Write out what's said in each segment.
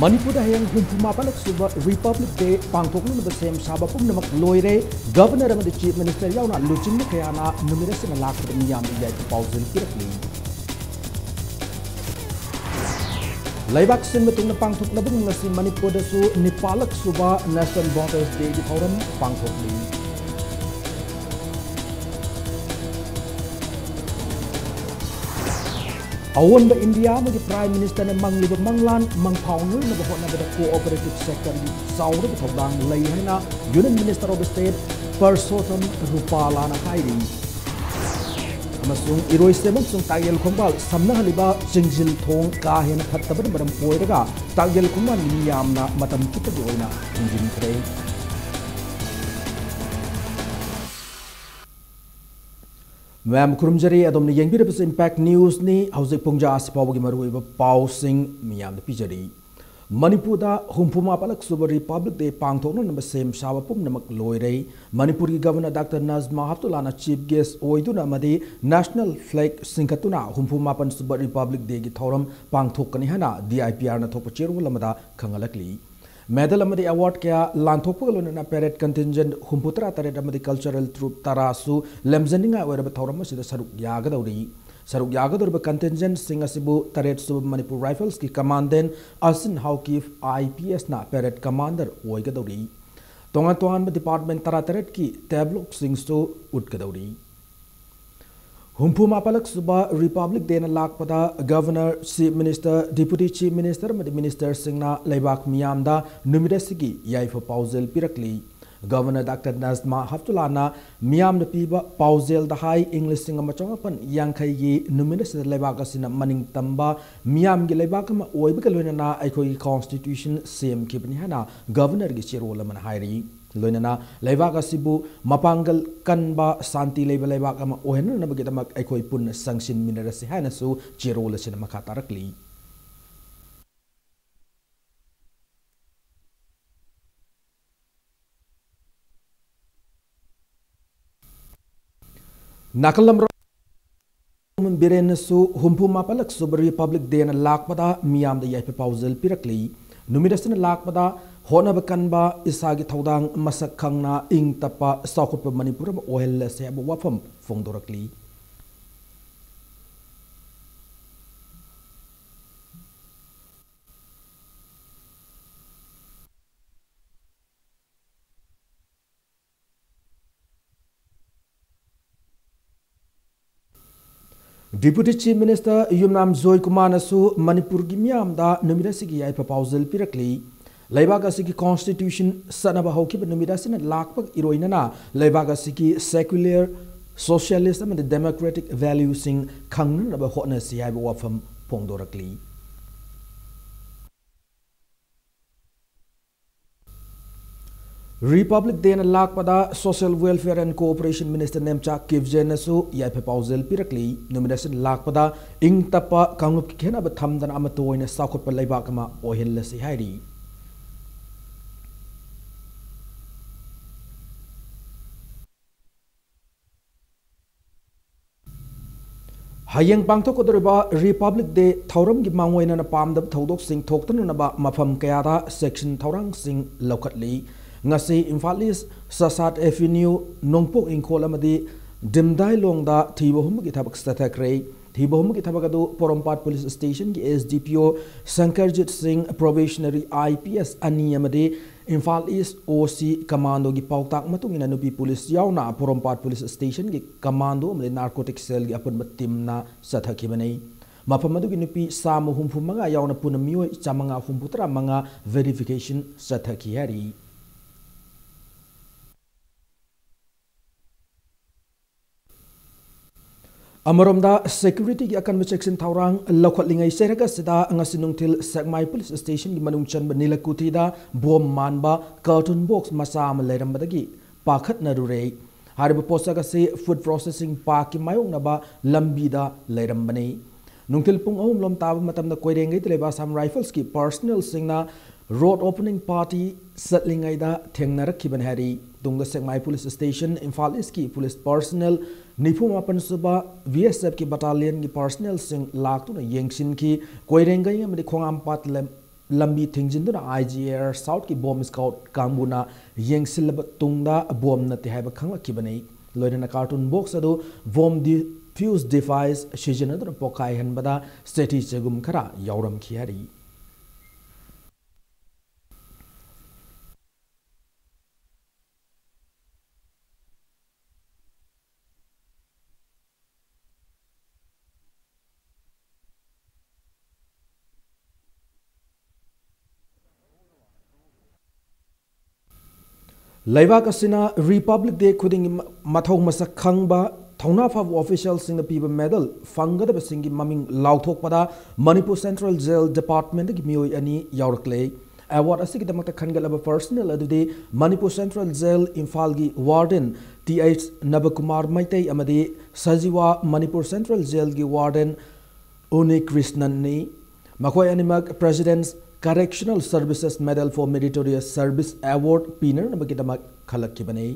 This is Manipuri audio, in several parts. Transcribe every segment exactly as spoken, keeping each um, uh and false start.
ꯃꯅꯤꯄꯨꯔꯗ ꯍꯌꯦꯡ ꯍꯨꯝꯐꯨ ꯃꯥꯄꯜꯂꯛ ꯁꯨꯕ Republic Day ꯄꯥꯡꯊꯣꯛꯅꯅꯕ ꯁꯦꯝ ꯁꯥꯕ ꯄꯨꯝꯅꯃꯛ ꯂꯣꯏꯔꯦ꯫ Governor ꯑꯃꯗꯤ Chief Minister ꯌꯥꯎꯅ ꯂꯨꯆꯤꯡꯕ ꯀꯌꯥꯅ ꯅꯨꯃꯤꯠ ꯑꯁꯤꯗ ꯂꯥꯛꯄꯗ ꯃꯤꯌꯥꯝꯗ ꯌꯥꯏꯐ ꯄꯥꯎꯖꯦꯜ ꯄꯤꯔꯛꯂꯤ꯫ ꯂꯩꯕꯥꯛ ꯁꯤꯟꯕ ꯊꯨꯡꯅ ꯄꯥꯡꯊꯣꯛꯅꯕ ꯉꯁꯤ ꯃꯅꯤꯄꯨꯔꯗꯁꯨ ꯅꯤꯄꯥꯜꯂꯛ ꯁꯨꯕ National Voters Dayꯒꯤ ꯊꯧꯔꯝ ꯄꯥꯡꯊꯣꯛꯂꯤ꯫ ꯑꯑꯣꯟꯕ ꯏꯟꯗꯤꯌꯥ ꯑꯃꯒꯤ Prime Ministerꯅ ꯃꯪꯂꯤꯕ ꯃꯪꯂꯥꯟ ꯃꯪꯐꯥꯎꯅꯅꯕ ꯍꯣꯠꯅꯕꯗ cooperative sectorꯒꯤ ꯆꯥꯎꯔꯕ ꯊꯧꯗꯥꯡ ꯂꯩ ꯍꯥꯏꯅ Union Minister of State ꯄꯔꯁꯣꯠꯇꯝ ꯔꯨꯄꯥꯂꯥꯅ ꯍꯥꯏꯔꯤ꯫ ꯑꯃꯁꯨꯡ ꯏꯔꯣꯏꯁꯦꯝ ꯑꯃꯁꯨꯡ ꯇꯥꯛꯌꯦꯜ ꯈꯣꯡꯕꯥꯜ ꯁꯝꯅꯍꯜꯂꯤꯕ ꯆꯤꯡꯖꯤꯜ ꯊꯣꯡ ꯀꯥ ꯍꯦꯟꯅ ꯐꯠꯇꯕꯅ ꯃꯔꯝ ꯑꯣꯏꯔꯒ ꯇꯥꯛꯌꯦꯜ ꯈꯣꯡꯕꯥꯜꯒꯤ ꯃꯤ ꯌꯥꯝꯅ ꯃꯇꯝ ꯆꯨꯞꯄꯒꯤ ꯑꯣꯏꯅ ꯊꯤꯡꯖꯤꯟꯈ꯭ꯔꯦ꯫ ꯃꯌꯥꯝ ꯈꯨꯔꯨꯝꯖꯔꯤ, ꯑꯗꯣꯝꯅ ꯌꯦꯡꯕꯤꯔꯤꯕꯁꯤ Impact Newsꯅꯤ꯫ ꯍꯧꯖꯤꯛ ꯄꯨꯡ ꯖꯥ ꯑꯁꯤ ꯐꯥꯎꯕꯒꯤ ꯃꯔꯨꯑꯣꯏꯕ ꯄꯥꯎꯁꯤꯡ ꯃꯤꯌꯥꯝꯗ ꯄꯤꯖꯔꯤ꯫ ꯃꯅꯤꯄꯨꯔꯗ ꯍꯨꯝꯐꯨ ꯃꯥꯄꯜꯂꯛ ꯁꯨꯕ Republic Day ꯄꯥꯡꯊꯣꯛꯅꯅꯕ ꯁꯦꯝ ꯁꯥꯕ ꯄꯨꯝꯅꯃꯛ ꯂꯣꯏꯔꯦ꯫ ꯃꯅꯤꯄꯨꯔꯒꯤ Governor Doctor Najma ꯍꯦꯞꯇꯨꯜꯂꯥꯅ Chief Guest ꯑꯣꯏꯗꯨꯅ ꯑꯃꯗꯤ National Flag ꯆꯤꯡꯈꯠꯇꯨꯅ ꯍꯨꯝꯐꯨ ꯃꯥꯄꯜ ꯁꯨꯕ Republic Dayꯒꯤ ꯊꯧꯔꯝ ꯄꯥꯡꯊꯣꯛꯀꯅꯤ ꯍꯥꯏꯅ D I P Rꯅ ꯊꯣꯛꯄ ꯆꯦꯔꯣꯜ ꯑꯃꯗ ꯈꯪꯍꯜꯂꯛꯂꯤ꯫ Medal ꯑꯃꯗꯤ award ꯀꯌꯥ ꯂꯥꯟꯊꯣꯛꯄꯒ ꯂꯣꯏꯅꯅ parade contingent ꯍꯨꯝꯐꯨ ꯇꯔꯥ ꯇꯔꯦꯠ ꯑꯃꯗꯤ cultural troupe ꯇꯔꯥꯁꯨ ꯂꯝꯖꯟꯅꯤꯡꯉꯥꯏ ꯑꯣꯏꯔꯕ ꯊꯧꯔꯝ ꯑꯁꯤꯗ ꯁꯔꯨꯛ ꯌꯥꯒꯗꯧꯔꯤ꯫ ꯁꯔꯨꯛ ꯌꯥꯒꯗꯧꯔꯤꯕ contingentꯁꯤꯡ ꯑꯁꯤꯕꯨ ꯇꯔꯦꯠ ꯁꯨꯕ Manipur Riflesꯀꯤ Commandant ꯑꯁꯤꯟ ꯍꯥꯎꯀꯤꯞ IPSꯅ parade commander ꯑꯣꯏꯒꯗꯧꯔꯤ꯫ ꯇꯣꯉꯥꯟ ꯇꯣꯉꯥꯟꯕ department ꯇꯔꯥ ꯇꯔꯦꯠꯀꯤ tableauꯁꯤꯡꯁꯨ ꯎꯠꯀꯗꯧꯔꯤ꯫ ꯍꯨꯝꯐꯨ ꯃꯥꯄꯜꯂꯛ ꯁꯨꯕ Republic Dayꯅ ꯂꯥꯛꯄꯗ Governor, Chief Minister, Deputy Chief Minister ꯑꯃꯗꯤ ministerꯁꯤꯡꯅ ꯂꯩꯕꯥꯛ ꯃꯤꯌꯥꯝꯗ ꯅꯨꯃꯤꯠ ꯑꯁꯤꯒꯤ ꯌꯥꯏꯐ ꯄꯥꯎꯖꯦꯜ ꯄꯤꯔꯛꯂꯤ꯫ Governor Doctor ꯅꯖꯃꯥ ꯍꯦꯞꯇꯨꯜꯂꯥꯅ ꯃꯤꯌꯥꯝꯅ ꯄꯤꯕ ꯄꯥꯎꯖꯦꯜꯗ ꯍꯥꯏ, ꯏꯪ ꯂꯤꯁꯤꯡ ꯑꯃ ꯆꯃꯥꯄꯜ ꯌꯥꯡꯈꯩꯒꯤ ꯅꯨꯃꯤꯠ ꯑꯁꯤꯗ ꯂꯩꯕꯥꯛ ꯑꯁꯤꯅ ꯃꯅꯤꯡ ꯇꯝꯕ ꯃꯤꯌꯥꯝꯒꯤ ꯂꯩꯕꯥꯛ ꯑꯃ ꯑꯣꯏꯕꯒ ꯂꯣꯏꯅꯅ ꯑꯩꯈꯣꯏꯒꯤ constitution ꯁꯦꯝꯈꯤꯕꯅꯤ ꯍꯥꯏꯅ Governorꯒꯤ ꯆꯦꯔꯣꯜ ꯑꯃꯅ ꯍꯥꯏꯔꯤ꯫ ꯂꯣꯏꯅꯅ ꯂꯩꯕꯥꯛ ꯑꯁꯤꯕꯨ ꯃꯄꯥꯡꯒꯜ ꯀꯟꯕ, ꯁꯥꯟꯇꯤ ꯂꯩꯕ ꯂꯩꯕꯥꯛ ꯑꯃ ꯑꯣꯏꯍꯟꯅꯅꯕꯒꯤꯗꯃꯛ ꯑꯩꯈꯣꯏ ꯄꯨꯟꯅ ꯆꯪꯁꯤꯟꯃꯤꯟꯅꯔꯁꯤ ꯍꯥꯏꯅꯁꯨ ꯆꯦꯔꯣꯜ ꯑꯁꯤꯅ ꯃꯈꯥ ꯇꯥꯔꯛꯂꯤ꯫ ꯅꯥꯀꯜ ꯑꯃꯔꯣꯝ ꯕꯤꯔꯦꯟꯅꯁꯨ ꯍꯨꯝꯐꯨ ꯃꯥꯄꯜꯂꯛ ꯁꯨꯕ Republic Dayꯅ ꯂꯥꯛꯄꯗ ꯃꯤꯌꯥꯝꯗ ꯌꯥꯏꯐ ꯄꯥꯎꯖꯦꯜ ꯄꯤꯔꯛꯂꯤ꯫ ꯅꯨꯃꯤꯠ ꯑꯁꯤꯅ ꯂꯥꯛꯄꯗ ꯍꯣꯠꯅꯕ ꯀꯟꯕ, ꯏꯁꯥꯒꯤ ꯊꯧꯗꯥꯡ ꯃꯁꯛ ꯈꯪꯅ ꯏꯪ ꯇꯞꯄ ꯆꯥꯎꯈꯠꯄ ꯃꯅꯤꯄꯨꯔ ꯑꯃ ꯑꯣꯏꯍꯜꯂꯁꯦ ꯍꯥꯏꯕ ꯋꯥꯐꯝ ꯐꯣꯡꯗꯣꯔꯛꯂꯤ꯫ Deputy Chief Minister ꯌꯨꯝꯅꯥꯝ ꯖꯣꯏꯀꯨꯃꯥꯔꯅꯁꯨ ꯃꯅꯤꯄꯨꯔꯒꯤ ꯃꯤꯌꯥꯝꯗ ꯅꯨꯃꯤꯠ ꯑꯁꯤꯒꯤ ꯌꯥꯏꯐ ꯄꯥꯎꯖꯦꯜ ꯄꯤꯔꯛꯂꯤ꯫ ꯂꯩꯕꯥꯛ ꯑꯁꯤꯒꯤ constitution ꯆꯠꯅꯕ ꯍꯧꯈꯤꯕ ꯅꯨꯃꯤꯠ ꯑꯁꯤꯅ ꯂꯥꯛꯄ ꯏꯔꯣꯏꯅꯅ ꯂꯩꯕꯥꯛ ꯑꯁꯤꯒꯤ secular, socialist ꯑꯃꯗꯤ democratic valueꯁꯤꯡ ꯈꯪꯅꯅꯕ ꯍꯣꯠꯅꯁꯤ ꯍꯥꯏꯕ ꯋꯥꯐꯝ ꯐꯣꯡꯗꯣꯔꯛꯂꯤ꯫ Republic Dayꯅ ꯂꯥꯛꯄꯗ Social Welfare and Cooperation Minister Nemcha ꯀꯤꯞꯖꯦꯟꯅꯁꯨ ꯌꯥꯏꯐ ꯄꯥꯎꯖꯦꯜ ꯄꯤꯔꯛꯂꯤ꯫ ꯅꯨꯃꯤꯠ ꯑꯁꯤꯅ ꯂꯥꯛꯄꯗ ꯏꯪ ꯇꯞꯄ ꯀꯥꯡꯂꯨꯞꯀꯤ ꯈꯦꯠꯅꯕ ꯊꯝꯗꯅ ꯑꯃꯠꯇ ꯑꯣꯏꯅ ꯆꯥꯎꯈꯠꯄ ꯂꯩꯕꯥꯛ ꯑꯃ ꯑꯣꯏꯍꯜꯂꯁꯤ ꯍꯥꯏꯔꯤ꯫ ꯍꯌꯦꯡ ꯄꯥꯡꯊꯣꯛꯀꯗꯧꯔꯤꯕ Republic Day ꯊꯧꯔꯝꯒꯤ ꯃꯥꯡꯑꯣꯏꯅꯅ ꯄꯥꯝꯗꯕ ꯊꯧꯗꯣꯛꯁꯤꯡ ꯊꯣꯛꯇꯅꯅꯕ ꯃꯐꯝ ꯀꯌꯥꯗ ꯆꯦꯛꯁꯤꯟ ꯊꯧꯔꯥꯡꯁꯤꯡ ꯂꯧꯈꯠꯂꯤ꯫ ꯉꯁꯤ ꯏꯝꯐꯥꯜ ꯏꯁ ꯁꯁꯥꯠ ꯑꯦꯚꯤꯅ꯭ꯌꯨ, ꯅꯣꯡꯄꯣꯛ ꯏꯪꯈꯣꯜ ꯑꯃꯗꯤ ꯗꯤꯝꯗꯥꯏꯂꯣꯡꯗ ꯊꯤꯕ ꯍꯨꯝꯕꯒꯤ ꯊꯕꯛ ꯆꯠꯊꯈ꯭ꯔꯦ꯫ ꯊꯤꯕ ꯍꯨꯝꯕꯒꯤ ꯊꯕꯛ ꯑꯗꯨ ꯄꯣꯔꯣꯝꯄꯥꯠ ꯄꯨꯂꯤꯁ ꯁ꯭ꯇꯦꯁꯟꯒꯤ S D P O Sankarjit Singh, probationary I P S ꯑꯅꯤ ꯑꯃꯗꯤ ꯏꯝꯐꯥꯜ ꯏꯁ O C ꯀꯃꯥꯟꯗꯣꯒꯤ ꯄꯥꯎꯇꯥꯛ ꯃꯇꯨꯡ ꯏꯟꯅ ꯅꯨꯄꯤ ꯄꯨꯂꯤꯁ ꯌꯥꯎꯅ ꯄꯣꯔꯣꯝꯄꯥꯠ ꯄꯨꯂꯤꯁ ꯁ꯭ꯇꯦꯁꯟꯒꯤ ꯀꯃꯥꯟꯗꯣ ꯑꯃꯗꯤ ꯅꯥꯔꯀꯣꯇꯤꯛ ꯁꯦꯜꯒꯤ ꯑꯄꯨꯟꯕ ꯇꯤꯝꯅ ꯆꯠꯊꯈꯤꯕꯅꯤ꯫ ꯃꯐꯝ ꯑꯗꯨꯒꯤ ꯅꯨꯄꯤ ꯆꯥꯝꯃ ꯍꯨꯝꯐꯨ ꯃꯉꯥ ꯌꯥꯎꯅ ꯄꯨꯟꯅ ꯃꯤꯑꯣꯏ ꯆꯥꯝꯃꯉꯥ ꯍꯨꯝꯐꯨ ꯇꯔꯥ ꯃꯉꯥ verification ꯆꯠꯊꯈꯤ ꯍꯥꯏꯔꯤ꯫ ꯑꯃꯔꯣꯝꯗ, securityꯒꯤ ꯑꯀꯟꯕ ꯆꯦꯛꯁꯤꯟ ꯊꯧꯔꯥꯡ ꯂꯧꯈꯠꯂꯤꯉꯩ ꯆꯩꯔꯛ ꯑꯁꯤꯗ ꯉꯁꯤ ꯅꯨꯡꯊꯤꯜ ꯁꯦꯛꯃꯥꯏ ꯄꯨꯂꯤꯁ ꯁ꯭ꯇꯦꯁꯟꯒꯤ ꯃꯅꯨꯡ ꯆꯟꯕ ꯅꯤꯂꯀꯨꯊꯤꯗ ꯕꯣꯝ ꯃꯥꯟꯕ carton box ꯃꯆꯥ ꯑꯃ ꯂꯩꯔꯝꯕꯗꯒꯤ ꯄꯥꯈꯠꯅꯔꯨꯔꯦ꯫ ꯍꯥꯏꯔꯤꯕ ꯄꯣꯠꯁꯛ ꯑꯁꯤ Food Processing Parkꯀꯤ ꯃꯥꯌꯣꯛꯅꯕ ꯂꯝꯕꯤꯗ ꯂꯩꯔꯝꯕꯅꯤ꯫ ꯅꯨꯡꯊꯤꯜ ꯄꯨꯡ ꯑꯍꯨꯝ ꯂꯣꯝ ꯇꯥꯕ ꯃꯇꯝꯗ ꯀꯣꯏꯔꯦꯡꯒꯩꯗ ꯂꯩꯕ Assam Riflesꯀꯤ personnelꯁꯤꯡꯅ road opening party ꯆꯠꯂꯤꯉꯩꯗ ꯊꯦꯡꯅꯔꯛꯈꯤꯕꯅꯤ ꯍꯥꯏꯔꯤ꯫ ꯇꯨꯡꯗ ꯁꯦꯛꯃꯥꯏ ꯄꯨꯂꯤꯁ ꯁ꯭ꯇꯦꯁꯟ, ꯏꯝꯐꯥꯜ ꯏꯁꯀꯤ ꯄꯨꯂꯤꯁ personnel, ꯅꯤꯐꯨ ꯃꯥꯄꯟ ꯁꯨꯕ B S Fꯀꯤ battalionꯒꯤ personnelꯁꯤꯡ ꯂꯥꯛꯇꯨꯅ ꯌꯦꯡꯁꯤꯟꯈꯤ꯫ ꯀꯣꯏꯔꯦꯡꯒꯩ ꯑꯃꯗꯤ ꯈꯣꯡꯉꯥꯝꯄꯥꯠ ꯂꯝ-, ꯂꯝꯕꯤ ꯊꯤꯡꯖꯤꯟꯗꯨꯅ ꯑꯥꯏ ꯖꯤ ꯑꯦ ꯑꯥꯔ ꯁꯥꯎꯠꯀꯤ ꯕꯣꯝ ꯁ꯭ꯀ꯭ꯋꯥꯗ ꯀꯥꯡꯕꯨꯅ ꯌꯦꯡꯁꯤꯜꯂꯕ ꯇꯨꯡꯗ ꯕꯣꯝ ꯅꯠꯇꯦ ꯍꯥꯏꯕ ꯈꯪꯂꯛꯈꯤꯕꯅꯤ꯫ ꯂꯣꯏꯅꯅ ꯀꯥꯔꯇꯨꯟ ꯕꯣꯛꯁ ꯑꯗꯨ ꯕꯣꯝ ꯗꯤꯐ꯭ꯌꯨꯁ ꯗꯤꯚꯥꯏꯁ ꯁꯤꯖꯤꯟꯅꯗꯨꯅ ꯄꯣꯈꯥꯏꯍꯟꯕꯗ ꯆꯦꯊꯤ ꯆꯦꯒꯨꯝ ꯈꯔ ꯌꯥꯎꯔꯝꯈꯤ ꯍꯥꯏꯔꯤ꯫ ꯂꯩꯕꯥꯛ ꯑꯁꯤꯅ ꯔꯤꯄꯕ꯭ꯂꯤꯛ ꯗꯦ ꯈꯨꯗꯤꯡꯒꯤ ꯃ-, ꯃꯊꯧ ꯃꯁꯛ ꯈꯪꯕ, ꯊꯧꯅꯥ ꯐꯕ ꯑꯣꯐꯤꯁꯤꯌꯦꯜꯁꯤꯡꯅ ꯄꯤꯕ ꯃꯦꯗꯜ ꯐꯪꯒꯗꯕꯁꯤꯡꯒꯤ ꯃꯃꯤꯡ ꯂꯥꯎꯊꯣꯛꯄꯗ ꯃꯅꯤꯄꯨꯔ ꯁꯦꯟꯇ꯭ꯔꯦꯜ ꯖꯦꯜ ꯗꯤꯄꯥꯔꯠꯃꯦꯟꯠꯀꯤ ꯃꯤꯑꯣꯏ ꯑꯅꯤ ꯌꯥꯎꯔꯛꯂꯦ꯫ ꯑꯦꯋꯥꯔꯗ ꯑꯁꯤꯒꯤꯗꯃꯛꯇ ꯈꯟꯒꯠꯂꯕ ꯄꯔꯁꯅꯦꯜ ꯑꯗꯨꯗꯤ ꯃꯅꯤꯄꯨꯔ ꯁꯦꯟꯇ꯭ꯔꯦꯜ ꯖꯦꯜ ꯏꯝꯐꯥꯜꯒꯤ ꯋꯥꯔꯗꯦꯟ ꯇꯤ ꯑꯩꯆ ꯅꯕꯀꯨꯃꯥꯔ ꯃꯩꯇꯩ ꯑꯃꯗꯤ ꯁꯖꯤꯋꯥ ꯃꯅꯤꯄꯨꯔ ꯁꯦꯟꯇ꯭ꯔꯦꯜ ꯖꯦꯜꯒꯤ ꯋꯥꯔꯗꯦꯟ ꯎꯅꯤ ꯀ꯭ꯔꯤꯁꯅꯟꯅꯤ꯫ ꯃꯈꯣꯏ ꯑꯅꯤꯃꯛ President's Correctional Services Medal for Meritorious Service Award ꯄꯤꯅꯅꯕꯒꯤꯗꯃꯛ ꯈꯜꯂꯛꯈꯤꯕꯅꯤ꯫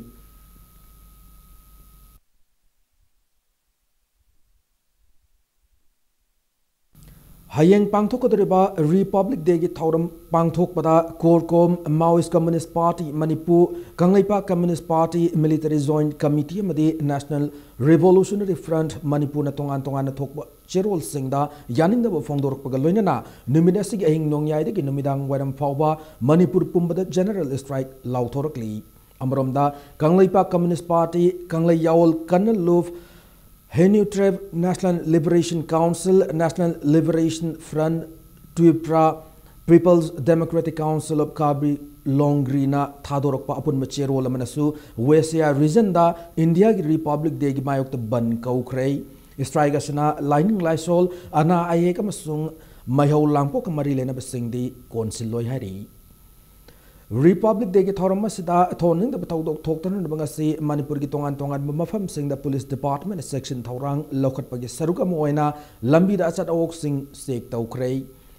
ꯍꯌꯦꯡ ꯄꯥꯡꯊꯣꯛꯀꯗꯧꯔꯤꯕ ꯔꯤꯄꯕ꯭ꯂꯤꯛ ꯗꯦꯒꯤ ꯊꯧꯔꯝ ꯄꯥꯡꯊꯣꯛꯄꯗ ꯀꯣꯔꯀꯣꯝ, Maoist Communist Party Manipur, Kangleipak Communist Party Military Joint Committee ꯑꯃꯗꯤ National Revolutionary Front ꯃꯅꯤꯄꯨꯔꯅ ꯇꯣꯉꯥꯟ ꯇꯣꯉꯥꯟꯅ ꯊꯣꯛꯄ ꯆꯦꯔꯣꯜꯁꯤꯡꯗ ꯌꯥꯅꯤꯡꯗꯕ ꯐꯣꯡꯗꯣꯔꯛꯄꯒ ꯂꯣꯏꯅꯅ ꯅꯨꯃꯤꯠ ꯑꯁꯤꯒꯤ ꯑꯍꯤꯡ ꯅꯣꯡꯌꯥꯏꯗꯒꯤ ꯅꯨꯃꯤꯗꯥꯡ ꯋꯥꯏꯔꯝ ꯐꯥꯎꯕ ꯃꯅꯤꯄꯨꯔ ꯄꯨꯝꯕꯗ ꯖꯦꯅꯔꯦꯜ ꯁ꯭ꯇ꯭ꯔꯥꯏꯛ ꯂꯥꯎꯊꯣꯔꯛꯂꯤ꯫ ꯑꯃꯔꯣꯝꯗ ꯀꯪꯂꯩꯄꯥꯛ ꯀꯝꯌꯨꯅꯤꯁ꯭ꯠ ꯄꯥꯔꯇꯤ, ꯀꯪꯂꯩ ꯌꯥꯑꯣꯜ ꯀꯟꯅ ꯂꯨꯞ, ꯍꯦꯅ꯭ꯌꯨꯇ꯭ꯔꯦꯞ, National Liberation Council, National Liberation Front, Tripura, People's Democratic Council of Karbi Longriꯅ ꯊꯥꯗꯣꯔꯛꯄ ꯑꯄꯨꯟꯕ ꯆꯦꯔꯣꯜ ꯑꯃꯅꯁꯨ ꯋꯦꯁ ꯑꯦꯁꯤꯌꯥ ꯔꯤꯖꯟꯗ ꯏꯟꯗꯤꯌꯥꯒꯤ ꯔꯤꯄꯕ꯭ꯂꯤꯛ ꯗꯦꯒꯤ ꯃꯥꯌꯣꯛꯇ ꯕꯟ ꯀꯧꯈ꯭ꯔꯦ꯫ ꯁ꯭ꯇ꯭ꯔꯥꯏꯛ ꯑꯁꯤꯅ ꯂꯥꯏꯅꯤꯡ ꯂꯥꯏꯁꯣꯜ, ꯑꯅꯥ ꯑꯌꯦꯛ ꯑꯃꯁꯨꯡ ꯃꯩꯍꯧ ꯂꯥꯡꯄꯣꯛꯀ ꯃꯔꯤ ꯂꯩꯅꯕꯁꯤꯡꯗꯤ ꯀꯣꯟꯁꯤꯜꯂꯣꯏ ꯍꯥꯏꯔꯤ꯫ ꯔꯤꯄꯕ꯭ꯂꯤꯛ ꯗꯦꯒꯤ ꯊꯧꯔꯝ ꯑꯁꯤꯗ ꯊꯣꯛꯍꯟꯅꯤꯡꯗꯕ ꯊꯧꯗꯣꯛ ꯊꯣꯛꯇꯅꯕ ꯉꯁꯤ ꯃꯅꯤꯄꯨꯔꯒꯤ ꯇꯣꯉꯥꯟ ꯇꯣꯉꯥꯟꯕ ꯃꯐꯝꯁꯤꯡꯗ ꯄꯨꯂꯤꯁ ꯗꯤꯄꯥꯔꯠꯃꯦꯟꯠꯅ ꯆꯦꯛꯁꯤꯟ ꯊꯧꯔꯥꯡ ꯂꯧꯈꯠꯄꯒꯤ ꯁꯔꯨꯛ ꯑꯃ ꯑꯣꯏꯅ ꯂꯝꯕꯤꯗ ꯑꯆꯠ ꯑꯋꯣꯛꯁꯤꯡ ꯆꯦꯛ ꯇꯧꯈ꯭ꯔꯦ꯫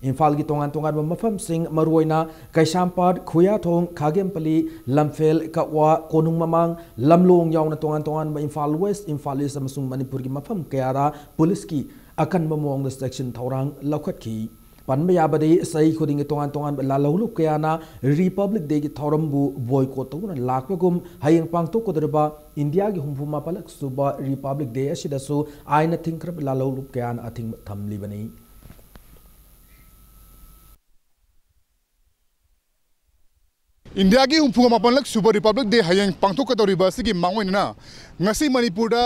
ꯏꯝꯐꯥꯜꯒꯤ ꯇꯣꯉꯥꯟ ꯇꯣꯉꯥꯟꯕ ꯃꯐꯝꯁꯤꯡ, ꯃꯔꯨꯑꯣꯏꯅ ꯀꯩꯁꯥꯝꯄꯥꯠ, ꯈꯨꯌꯥꯊꯣꯡ, ꯈꯥꯒꯦꯝꯄꯜꯂꯤ, ꯂꯝꯐꯦꯜ, ꯀꯛꯋꯥ, ꯀꯣꯅꯨꯡ ꯃꯃꯥꯡ, ꯂꯝꯂꯣꯡ ꯌꯥꯎꯅ ꯇꯣꯉꯥꯟ ꯇꯣꯉꯥꯟꯕ ꯏꯝꯐꯥꯜ ꯋꯦꯁ꯭ꯠ, ꯏꯝꯐꯥꯜ ꯏꯁ꯭ꯠ ꯑꯃꯁꯨꯡ ꯃꯅꯤꯄꯨꯔꯒꯤ ꯃꯐꯝ ꯀꯌꯥꯗ ꯄꯨꯂꯤꯁꯀꯤ ꯑꯀꯟꯕ ꯃꯑꯣꯡꯗ ꯆꯦꯛꯁꯤꯟ ꯊꯧꯔꯥꯡ ꯂꯧꯈꯠꯈꯤ꯫ ꯄꯟꯕ ꯌꯥꯕꯗꯤ ꯆꯍꯤ ꯈꯨꯗꯤꯡꯒꯤ ꯇꯣꯉꯥꯟ ꯇꯣꯉꯥꯟꯕ ꯂꯥꯜꯍꯧꯂꯨꯞ ꯀꯌꯥꯅ Republic Day ꯒꯤ ꯊꯧꯔꯝꯕꯨ boycott ꯇꯧꯗꯨꯅ ꯂꯥꯛꯄꯒꯨꯝ, ꯍꯌꯦꯡ ꯄꯥꯡꯊꯣꯛꯀꯗꯧꯔꯤꯕ ꯏꯟꯗꯤꯌꯥꯒꯤ ꯍꯨꯝꯐꯨ ꯃꯥꯄꯜꯂꯛ ꯁꯨꯕ Republic Day ꯑꯁꯤꯗꯁꯨ ꯑꯥꯏꯟꯅ ꯊꯤꯡꯈ꯭ꯔꯕ ꯂꯥꯜꯍꯧꯂꯨꯞ ꯀꯌꯥꯅ ꯑꯊꯤꯡꯕ ꯊꯝꯂꯤꯕꯅꯤ꯫ ꯏꯟꯗꯤꯌꯥꯒꯤ ꯍꯨꯝꯐꯨ ꯃꯥꯄꯜꯂꯛ ꯁꯨꯕ Republic Day ꯍꯌꯦꯡ ꯄꯥꯡꯊꯣꯛꯀꯗꯧꯔꯤꯕ ꯑꯁꯤꯒꯤ ꯃꯥꯡꯑꯣꯏꯅꯅ ꯉꯁꯤ ꯃꯅꯤꯄꯨꯔꯗ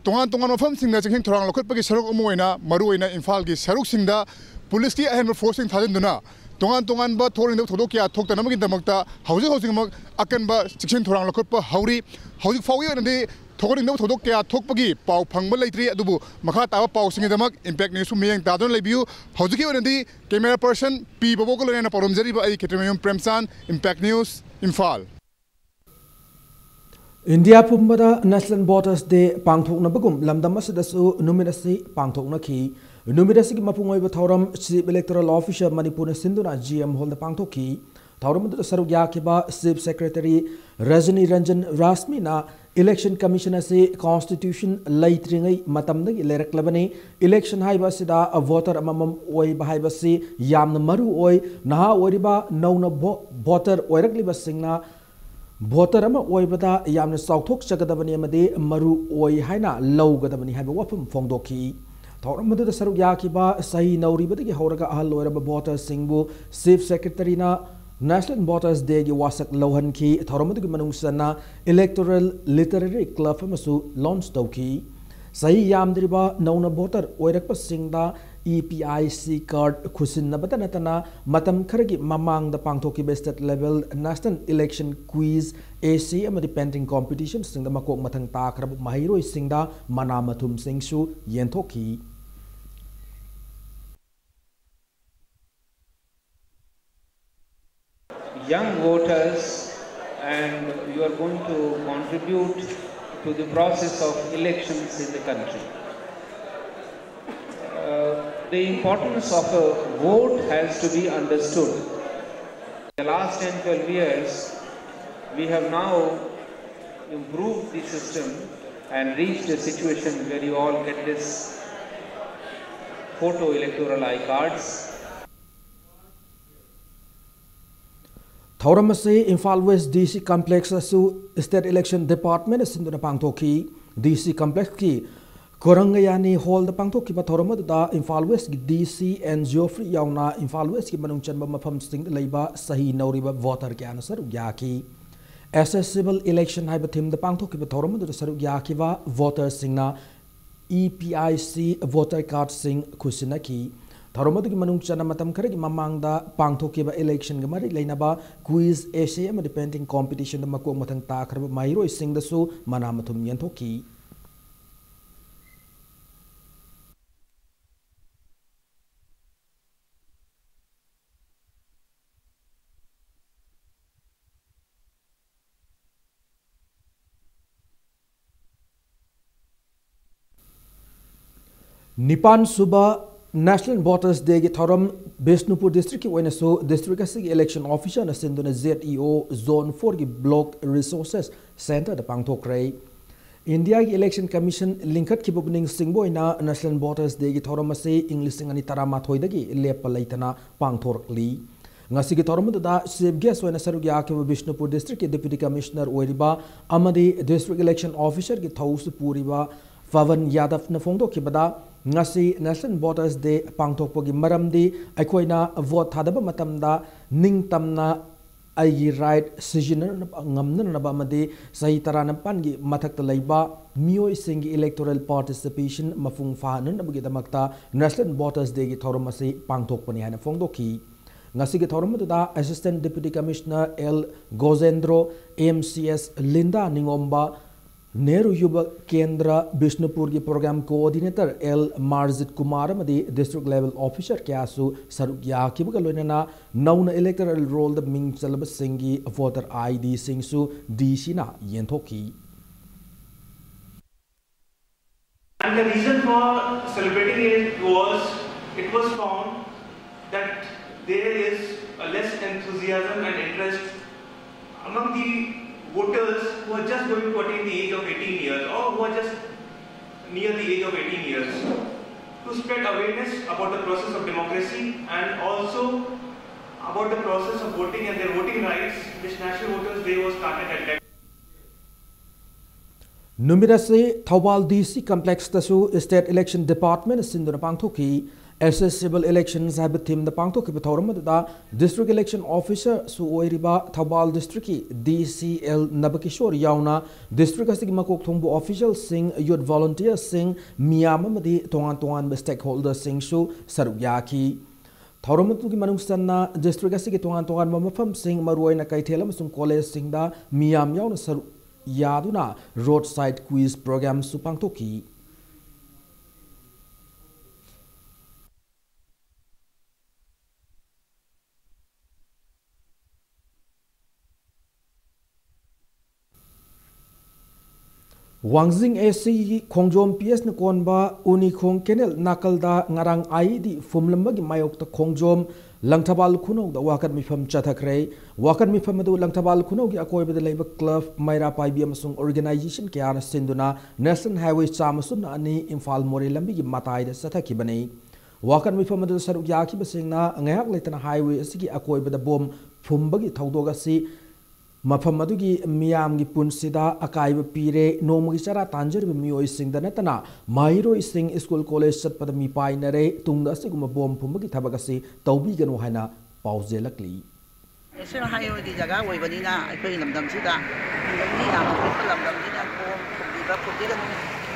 ꯇꯣꯉꯥꯟ ꯇꯣꯉꯥꯟꯕ ꯃꯐꯝꯁꯤꯡꯗ ꯆꯦꯛꯁꯤꯟ ꯊꯧꯔꯥꯡ ꯂꯧꯈꯠꯄꯒꯤ ꯁꯔꯨꯛ ꯑꯃ ꯑꯣꯏꯅ ꯃꯔꯨꯑꯣꯏꯅ ꯏꯝꯐꯥꯜꯒꯤ ꯁꯔꯨꯛꯁꯤꯡꯗ ꯄꯨꯂꯤꯁꯀꯤ ꯑꯍꯦꯟꯕ ꯐꯣꯔꯁꯁꯤꯡ ꯊꯥꯖꯤꯟꯗꯨꯅ ꯇꯣꯉꯥꯟ ꯇꯣꯉꯥꯟꯕ ꯊꯣꯛꯍꯟꯅꯤꯡꯗꯕ ꯊꯧꯗꯣꯛ ꯀꯌꯥ ꯊꯣꯛꯇꯅꯕꯒꯤꯗꯃꯛꯇ ꯍꯧꯖꯤꯛ ꯍꯧꯖꯤꯛꯃꯛ ꯑꯀꯟꯕ ꯆꯦꯛꯁꯤꯟ ꯊꯧꯔꯥꯡ ꯂꯧꯈꯠꯄ ꯍꯧꯔꯤ꯫ ꯍꯧꯖꯤꯛ ꯐꯥꯎꯒꯤ ꯑꯣꯏꯅꯗꯤ ꯊꯣꯛꯍꯟꯅꯤꯡꯗꯕ ꯊꯧꯗꯣꯛ ꯀꯌꯥ ꯊꯣꯛꯄꯒꯤ ꯄꯥꯎ ꯐꯪꯕ ꯂꯩꯇ꯭ꯔꯤ, ꯑꯗꯨꯕꯨ ꯃꯈꯥ ꯇꯥꯕ ꯄꯥꯎꯁꯤꯡꯒꯤꯗꯃꯛ Impact News ꯄꯨ ꯃꯤꯠꯌꯦꯡ ꯇꯥꯗꯨꯅ ꯂꯩꯕꯤꯌꯨ꯫ ꯍꯧꯖꯤꯛꯀꯤ ꯑꯣꯏꯅꯗꯤ camera person ꯄꯤ ꯕꯣꯕꯣꯒ ꯂꯣꯏꯅꯅ ꯄꯥꯎꯗꯝꯖꯔꯤꯕ ꯑꯩ ꯈꯦꯇ꯭ꯔꯤꯃꯌꯨꯝ ꯄ꯭ꯔꯦꯝꯆꯥꯟ, Impact News, ꯏꯝꯐꯥꯜ꯫ ꯏꯟꯗꯤꯌꯥ ꯄꯨꯝꯕꯗ National Voters Day ꯄꯥꯡꯊꯣꯛꯅꯕꯒꯨꯝ ꯂꯝꯗꯝ ꯑꯁꯤꯗꯁꯨ ꯅꯨꯃꯤꯠ ꯑꯁꯤ ꯄꯥꯡꯊꯣꯛꯅꯈꯤ꯫ ꯅꯨꯃꯤꯠ ꯑꯁꯤꯒꯤ ꯃꯄꯨꯡ ꯑꯣꯏꯕ ꯊꯧꯔꯝ Chief Electoral Officer ꯃꯅꯤꯄꯨꯔꯅ ꯁꯤꯟꯗꯨꯅ G M Hall ꯗ ꯄꯥꯡꯊꯣꯛꯈꯤ꯫ ꯊꯧꯔꯝ ꯑꯗꯨꯗ ꯁꯔꯨꯛ ꯌꯥꯈꯤꯕ Chief Secretary ꯔꯖꯅꯤ Ranjan ꯔꯥꯁꯃꯤꯅ Election Commission ꯑꯁꯤ constitution ꯂꯩꯇ꯭ꯔꯤꯉꯩ ꯃꯇꯝꯗꯒꯤ ꯂꯩꯔꯛꯂꯕꯅꯤ꯫ Election ꯍꯥꯏꯕ ꯑꯁꯤꯗ voter ꯑꯃꯃꯝ ꯑꯣꯏꯕ ꯍꯥꯏꯕꯁꯤ ꯌꯥꯝꯅ ꯃꯔꯨ ꯑꯣꯏ꯫ ꯅꯍꯥ ꯑꯣꯏꯔꯤꯕ ꯅꯧꯅ ꯚꯣ-, voter ꯑꯣꯏꯔꯛꯂꯤꯕꯁꯤꯡꯅ voter ꯑꯃ ꯑꯣꯏꯕꯗ ꯌꯥꯝꯅ ꯆꯥꯎꯊꯣꯛꯆꯒꯗꯕꯅꯤ ꯑꯃꯗꯤ ꯃꯔꯨ ꯑꯣꯏ ꯍꯥꯏꯅ ꯂꯧꯒꯗꯕꯅꯤ ꯍꯥꯏꯕ ꯋꯥꯐꯝ ꯐꯣꯡꯗꯣꯛꯈꯤ꯫ ꯊꯧꯔꯝ ꯑꯗꯨꯗ ꯁꯔꯨꯛ ꯌꯥꯈꯤꯕ ꯆꯍꯤ ꯅꯧꯔꯤꯕꯗꯒꯤ ꯍꯧꯔꯒ ꯑꯍꯜ ꯑꯣꯏꯔꯕ voter ꯁꯤꯡꯕꯨ Chief Secretary ꯅ National Voters Day ꯒꯤ ꯋꯥꯁꯛ ꯂꯧꯍꯟꯈꯤ꯫ ꯊꯧꯔꯝ ꯑꯗꯨꯒꯤ ꯃꯅꯨꯡ ꯆꯟꯅ Electoral Literary Club ꯑꯃꯁꯨ launch ꯇꯧꯈꯤ꯫ ꯆꯍꯤ ꯌꯥꯝꯗ꯭ꯔꯤꯕ ꯅꯧꯅ voter ꯑꯣꯏꯔꯛꯄꯁꯤꯡꯗ E P I C card ꯈꯨꯠꯁꯤꯟꯅꯕꯇ ꯅꯠꯇꯅ ꯃꯇꯝ ꯈꯔꯒꯤ ꯃꯃꯥꯡꯗ ꯄꯥꯡꯊꯣꯛꯈꯤꯕ state level National Election Quiz, essay ꯑꯃꯗꯤ painting competition ꯁꯤꯡꯗ ꯃꯀꯣꯛ ꯃꯊꯪ ꯇꯥꯈ꯭ꯔꯕ ꯃꯍꯩꯔꯣꯏꯁꯤꯡꯗ ꯃꯅꯥ ꯃꯊꯨꯝꯁꯤꯡꯁꯨ ꯌꯦꯟꯊꯣꯛꯈꯤ꯫ Young voters, and you are going to contribute to the process of elections in the country. Uh, the importance of a vote has to be understood. The last ten, twelve years, we have now improved the system and reached a situation where you all get this photo electoral I cards. ꯊꯧꯔꯝ ꯑꯁꯤ ꯏꯝꯐꯥꯜ ꯋꯦꯁ ꯗꯤ ꯁꯤ ꯀꯝꯄ꯭ꯂꯦꯛꯁꯇꯁꯨ ꯁ꯭ꯇꯦꯠ ꯏꯂꯦꯛꯁꯟ ꯗꯤꯄꯥꯔꯠꯃꯦꯟꯅ ꯁꯤꯟꯗꯨꯅ ꯄꯥꯡꯊꯣꯛꯈꯤ꯫ ꯗꯤ ꯁꯤ ꯀꯝꯄ꯭ꯂꯦꯛꯁꯀꯤ ꯀꯣꯔꯪꯒꯌꯥꯅꯤ ꯍꯣꯜꯗ ꯄꯥꯡꯊꯣꯛꯈꯤꯕ ꯊꯧꯔꯝ ꯑꯗꯨꯗ ꯏꯝꯐꯥꯜ ꯋꯦꯁꯀꯤ ꯗꯤ ꯁꯤ ꯑꯦꯟ ꯖꯤꯑꯣꯐ꯭ꯔꯤ ꯌꯥꯎꯅ ꯏꯝꯐꯥꯜ ꯋꯦꯁꯀꯤ ꯃꯅꯨꯡ ꯆꯟꯕ ꯃꯐꯝꯁꯤꯡꯗ ꯂꯩꯕ ꯁꯍꯤ ꯅꯧꯔꯤꯕ ꯚꯣꯇꯔ ꯀꯌꯥꯅ ꯁꯔꯨꯛ ꯌꯥꯈꯤ꯫ ꯑꯦꯁꯦꯁꯤꯕꯜ ꯏꯂꯦꯛꯁꯟ ꯍꯥꯏꯕ ꯊꯤꯝꯗ ꯄꯥꯡꯊꯣꯛꯈꯤꯕ ꯊꯧꯔꯝ ꯑꯗꯨꯗ ꯁꯔꯨꯛ ꯌꯥꯈꯤꯕ ꯚꯣꯇꯔꯁꯤꯡꯅ E P I C voter ꯀꯥꯔꯗꯁꯤꯡ ꯈꯨꯠꯁꯤꯟꯅꯈꯤ꯫ ꯊꯧꯔꯝ ꯑꯗꯨꯒꯤ ꯃꯅꯨꯡ ꯆꯟꯅ ꯃꯇꯝ ꯈꯔꯒꯤ ꯃꯃꯥꯡꯗ ꯄꯥꯡꯊꯣꯛꯈꯤꯕ ꯏꯂꯦꯛꯁꯟꯒ ꯃꯔꯤ ꯂꯩꯅꯕ ꯀ꯭ꯋꯤꯖ, ꯑꯦꯁꯦ ꯑꯃꯗꯤ ꯄꯦꯟꯇꯤꯡ ꯀꯣꯝꯄꯤꯇꯤꯁꯟꯗ ꯃꯀꯣꯛ ꯃꯊꯪ ꯇꯥꯈ꯭ꯔꯕ ꯃꯍꯩꯔꯣꯏꯁꯤꯡꯗꯁꯨ ꯃꯅꯥ ꯃꯊꯨꯝ ꯌꯦꯟꯊꯣꯛꯈꯤ꯫ ꯅꯤꯄꯥꯟ ꯁꯨꯕ ꯅꯦꯁꯅꯦꯜ ꯚꯣꯇꯔꯁ ꯗꯦꯒꯤ ꯊꯧꯔꯝ ꯕꯤꯁꯅꯨꯄꯨꯔ ꯗꯤꯁꯇ꯭ꯔꯤꯛꯀꯤ ꯑꯣꯏꯅꯁꯨ ꯗꯤꯁꯇ꯭ꯔꯤꯛ ꯑꯁꯤꯒꯤ ꯏꯂꯦꯛꯁꯟ ꯑꯣꯐꯤꯁꯔꯅ ꯁꯤꯟꯗꯨꯅ ꯖꯦꯠ ꯏ ꯑꯣ ꯖꯣꯟ ꯐꯣꯔꯒꯤ ꯕ꯭ꯂꯣꯛ ꯔꯤꯁꯣꯔꯁꯦꯁ ꯁꯦꯟꯇꯔꯗ ꯄꯥꯡꯊꯣꯛꯈ꯭ꯔꯦ꯫ ꯏꯟꯗꯤꯌꯥꯒꯤ ꯏꯂꯦꯛꯁꯟ ꯀꯃꯤꯁꯟ ꯂꯤꯡꯈꯠꯈꯤꯕ ꯄꯨꯛꯅꯤꯡ ꯆꯤꯡꯕ ꯑꯣꯏꯅ ꯅꯦꯁꯅꯦꯜ ꯚꯣꯇꯔꯁ ꯗꯦꯒꯤ ꯊꯧꯔꯝ ꯑꯁꯤ ꯏꯪ ꯂꯤꯁꯤꯡ ꯑꯅꯤ ꯇꯔꯥꯃꯥꯊꯣꯏꯗꯒꯤ ꯂꯦꯞꯄ ꯂꯩꯇꯅ ꯄꯥꯡꯊꯣꯔꯛꯂꯤ꯫ ꯉꯁꯤꯒꯤ ꯊꯧꯔꯝ ꯑꯗꯨꯗ ꯆꯤꯐ ꯒꯦꯁ ꯑꯣꯏꯅ ꯁꯔꯨꯛ ꯌꯥꯈꯤꯕ ꯕꯤꯁꯅꯨꯄꯨꯔ ꯗꯤꯁꯇ꯭ꯔꯤꯛꯀꯤ ꯗꯦꯄ꯭ꯌꯨꯇꯤ ꯀꯃꯤꯁꯅꯔ ꯑꯣꯏꯔꯤꯕ ꯑꯃꯗꯤ ꯗꯤꯁꯇ꯭ꯔꯤꯛ ꯏꯂꯦꯛꯁꯟ ꯑꯣꯐꯤꯁꯔꯒꯤ ꯊꯧꯁꯨ ꯄꯨꯔꯤꯕ ꯄꯕꯟ ꯌꯥꯗꯕꯅ ꯐꯣꯡꯗꯣꯛꯈꯤꯕꯗ, ꯉꯁꯤ ꯅꯦꯁꯅꯦꯜ ꯚꯣꯇꯔꯁ ꯗꯦ ꯄꯥꯡꯊꯣꯛꯄꯒꯤ ꯃꯔꯝꯗꯤ ꯑꯩꯈꯣꯏꯅ ꯚꯣꯠ ꯊꯥꯗꯕ ꯃꯇꯝꯗ ꯅꯤꯡꯇꯝꯅ ꯑꯩꯒꯤ ꯔꯥꯏꯠ ꯁꯤꯖꯤꯟꯅꯅꯕ ꯉꯝꯅꯅꯕ ꯑꯃꯗꯤ ꯆꯍꯤ ꯇꯔꯥꯅꯤꯄꯥꯟꯒꯤ ꯃꯊꯛꯇ ꯂꯩꯕ ꯃꯤꯑꯣꯏꯁꯤꯡꯒꯤ ꯏꯂꯦꯛꯇꯣꯔꯦꯜ ꯄꯥꯔꯇꯤꯁꯤꯄꯦꯁꯟ ꯃꯄꯨꯡ ꯐꯥꯍꯟꯅꯅꯕꯒꯤꯗꯃꯛꯇ ꯅꯦꯁꯅꯦꯜ ꯚꯣꯇꯔꯁ ꯗꯦꯒꯤ ꯊꯧꯔꯝ ꯑꯁꯤ ꯄꯥꯡꯊꯣꯛꯄꯅꯤ ꯍꯥꯏꯅ ꯐꯣꯡꯗꯣꯛꯈꯤ꯫ ꯉꯁꯤꯒꯤ ꯊꯧꯔꯝ ꯑꯗꯨꯗ assistant deputy commissioner L Gojendro, M C S Linda Ningomba, Nehru Yuva Kendra ꯕꯤꯁꯅꯨꯄꯨꯔꯒꯤ programme coordinator L Marjit Kumar ꯑꯃꯗꯤ ꯗꯤꯁꯇ꯭ꯔꯤꯛ ꯂꯦꯚꯦꯜ ꯑꯣꯐꯤꯁꯔ ꯀꯌꯥꯁꯨ ꯁꯔꯨꯛ ꯌꯥꯈꯤꯕꯒ ꯂꯣꯏꯅꯅ ꯅꯧꯅ ꯏꯂꯦꯛꯇꯣꯔꯦꯜ ꯔꯣꯜꯗ ꯃꯤꯡ ꯆꯜꯂꯕꯁꯤꯡꯒꯤ ꯚꯣꯇꯔ ꯑꯥꯏ ꯗꯤꯁꯤꯡꯁꯨ ꯗꯤ ꯁꯤꯅ ꯌꯦꯟꯊꯣꯛꯈꯤ꯫ And the reason for celebrating it was, it was found that there is a less enthusiasm and interest among the voters who are just going to attain the age of eighteen years or who are just near the age of eighteen years, to spread awareness about the process of democracy and also About the process of voting and their voting rights, this National Voters Day was started at that. ꯅꯨꯃꯤꯠ ꯑꯁꯤ Thoubal D C Complexꯇꯁꯨ State Election Department ꯁꯤꯟꯗꯨꯅ ꯄꯥꯡꯊꯣꯛꯈꯤ꯫ Accessible Elections ꯍꯥꯏꯕ themeꯗ ꯄꯥꯡꯊꯣꯛꯈꯤꯕ ꯊꯧꯔꯝ ꯑꯗꯨꯗ District Election Officerꯁꯨ ꯑꯣꯏꯔꯤꯕ ꯊꯧꯕꯥꯜ Districtꯀꯤ D C L ꯅꯕꯀꯤꯁꯣꯔ ꯌꯥꯎꯅ district ꯑꯁꯤꯒꯤ ꯃꯀꯣꯛ ꯊꯣꯡꯕ officialꯁꯤꯡ, youth volunteerꯁꯤꯡ, ꯃꯤꯌꯥꯝ ꯑꯃꯗꯤ ꯇꯣꯉꯥꯟ ꯇꯣꯉꯥꯟꯕ stakeholderꯁꯤꯡꯁꯨ ꯁꯔꯨꯛ ꯌꯥꯈꯤ꯫ ꯊꯧꯔꯝ ꯑꯗꯨꯒꯤ ꯃꯅꯨꯡ ꯆꯟꯅ district ꯑꯁꯤꯒꯤ ꯇꯣꯉꯥꯟ ꯇꯣꯉꯥꯟꯕ ꯃꯐꯝꯁꯤꯡ, ꯃꯔꯨꯑꯣꯏꯅ ꯀꯩꯊꯦꯜ ꯑꯃꯁꯨꯡ collegeꯁꯤꯡꯗ ꯃꯤꯌꯥꯝ ꯌꯥꯎꯅ ꯁꯔꯨꯛ ꯌꯥꯗꯨꯅ road side quiz programꯁꯨ ꯄꯥꯡꯊꯣꯛꯈꯤ꯫ ꯋꯥꯡꯖꯤꯡ A C Khongjom P S ꯅ ꯀꯣꯟꯕ ꯎꯅꯤꯈꯣꯡ canal ꯅꯥꯀꯜꯗ ꯉꯔꯥꯡ I E D ꯐꯨꯝꯂꯝꯕꯒꯤ ꯃꯥꯌꯣꯛꯇ ꯈꯣꯡꯖꯣꯝ ꯂꯪꯊꯕꯥꯜ ꯈꯨꯅꯧꯗ ꯋꯥꯀꯠ ꯃꯤꯐꯝ ꯆꯠꯊꯈ꯭ꯔꯦ꯫ ꯋꯥꯀꯠ ꯃꯤꯐꯝ ꯑꯗꯨ ꯂꯪꯊꯕꯥꯜ ꯈꯨꯅꯧꯒꯤ ꯑꯀꯣꯏꯕꯗ ꯂꯩꯕ club, ꯃꯩꯔꯥ ꯄꯥꯏꯕꯤ ꯑꯃꯁꯨꯡ organization ꯀꯌꯥꯅ ꯁꯤꯟꯗꯨꯅ National Highway ꯆꯥꯝꯃ ꯁꯨꯞꯅ ꯑꯅꯤ ꯏꯝꯐꯥꯜ ꯃꯣꯔꯦ ꯂꯝꯕꯤꯒꯤ ꯃꯇꯥꯏꯗ ꯆꯠꯊꯈꯤꯕꯅꯤ꯫ ꯋꯥꯀꯠ ꯃꯤꯐꯝ ꯑꯗꯨꯗ ꯁꯔꯨꯛ ꯌꯥꯈꯤꯕꯁꯤꯡꯅ ꯉꯥꯏꯍꯥꯛ ꯂꯩꯇꯅ highway ꯑꯁꯤꯒꯤ ꯑꯀꯣꯏꯕꯗ ꯕꯣꯝ ꯐꯨꯝꯕꯒꯤ ꯊꯧꯗꯣꯛ ꯑꯁꯤ ꯃꯐꯝ ꯑꯗꯨꯒꯤ ꯃꯤꯌꯥꯝꯒꯤ ꯄꯨꯟꯁꯤꯗ ꯑꯀꯥꯏꯕ ꯄꯤꯔꯦ, ꯅꯣꯡꯃꯒꯤ ꯆꯔꯥ ꯇꯥꯟꯖꯔꯤꯕ ꯃꯤꯑꯣꯏꯁꯤꯡꯗ ꯅꯠꯇꯅ ꯃꯍꯩꯔꯣꯏꯁꯤꯡ school college ꯆꯠꯄꯗ ꯃꯤꯄꯥꯏꯅꯔꯦ, ꯇꯨꯡꯗ ꯑꯁꯤꯒꯨꯝꯕ ꯕꯣꯝ ꯐꯨꯝꯕꯒꯤ ꯊꯕꯛ ꯑꯁꯤ ꯇꯧꯕꯤꯒꯅꯨ ꯍꯥꯏꯅ ꯄꯥꯎꯖꯦꯜꯂꯛꯂꯤ꯫ National Highwayꯒꯤ ꯖꯒꯥ ꯑꯣꯏꯕꯅꯤꯅ ꯑꯩꯈꯣꯏ ꯂꯝꯗꯝꯁꯤꯗ ꯃꯤ ꯌꯥꯝꯅ ꯄꯤꯛꯄ ꯂꯝꯗꯝꯅꯤꯅ ꯕꯣꯝ ꯐꯨꯝꯕꯤꯕ ꯐꯨꯝꯕꯤꯒꯅꯨ,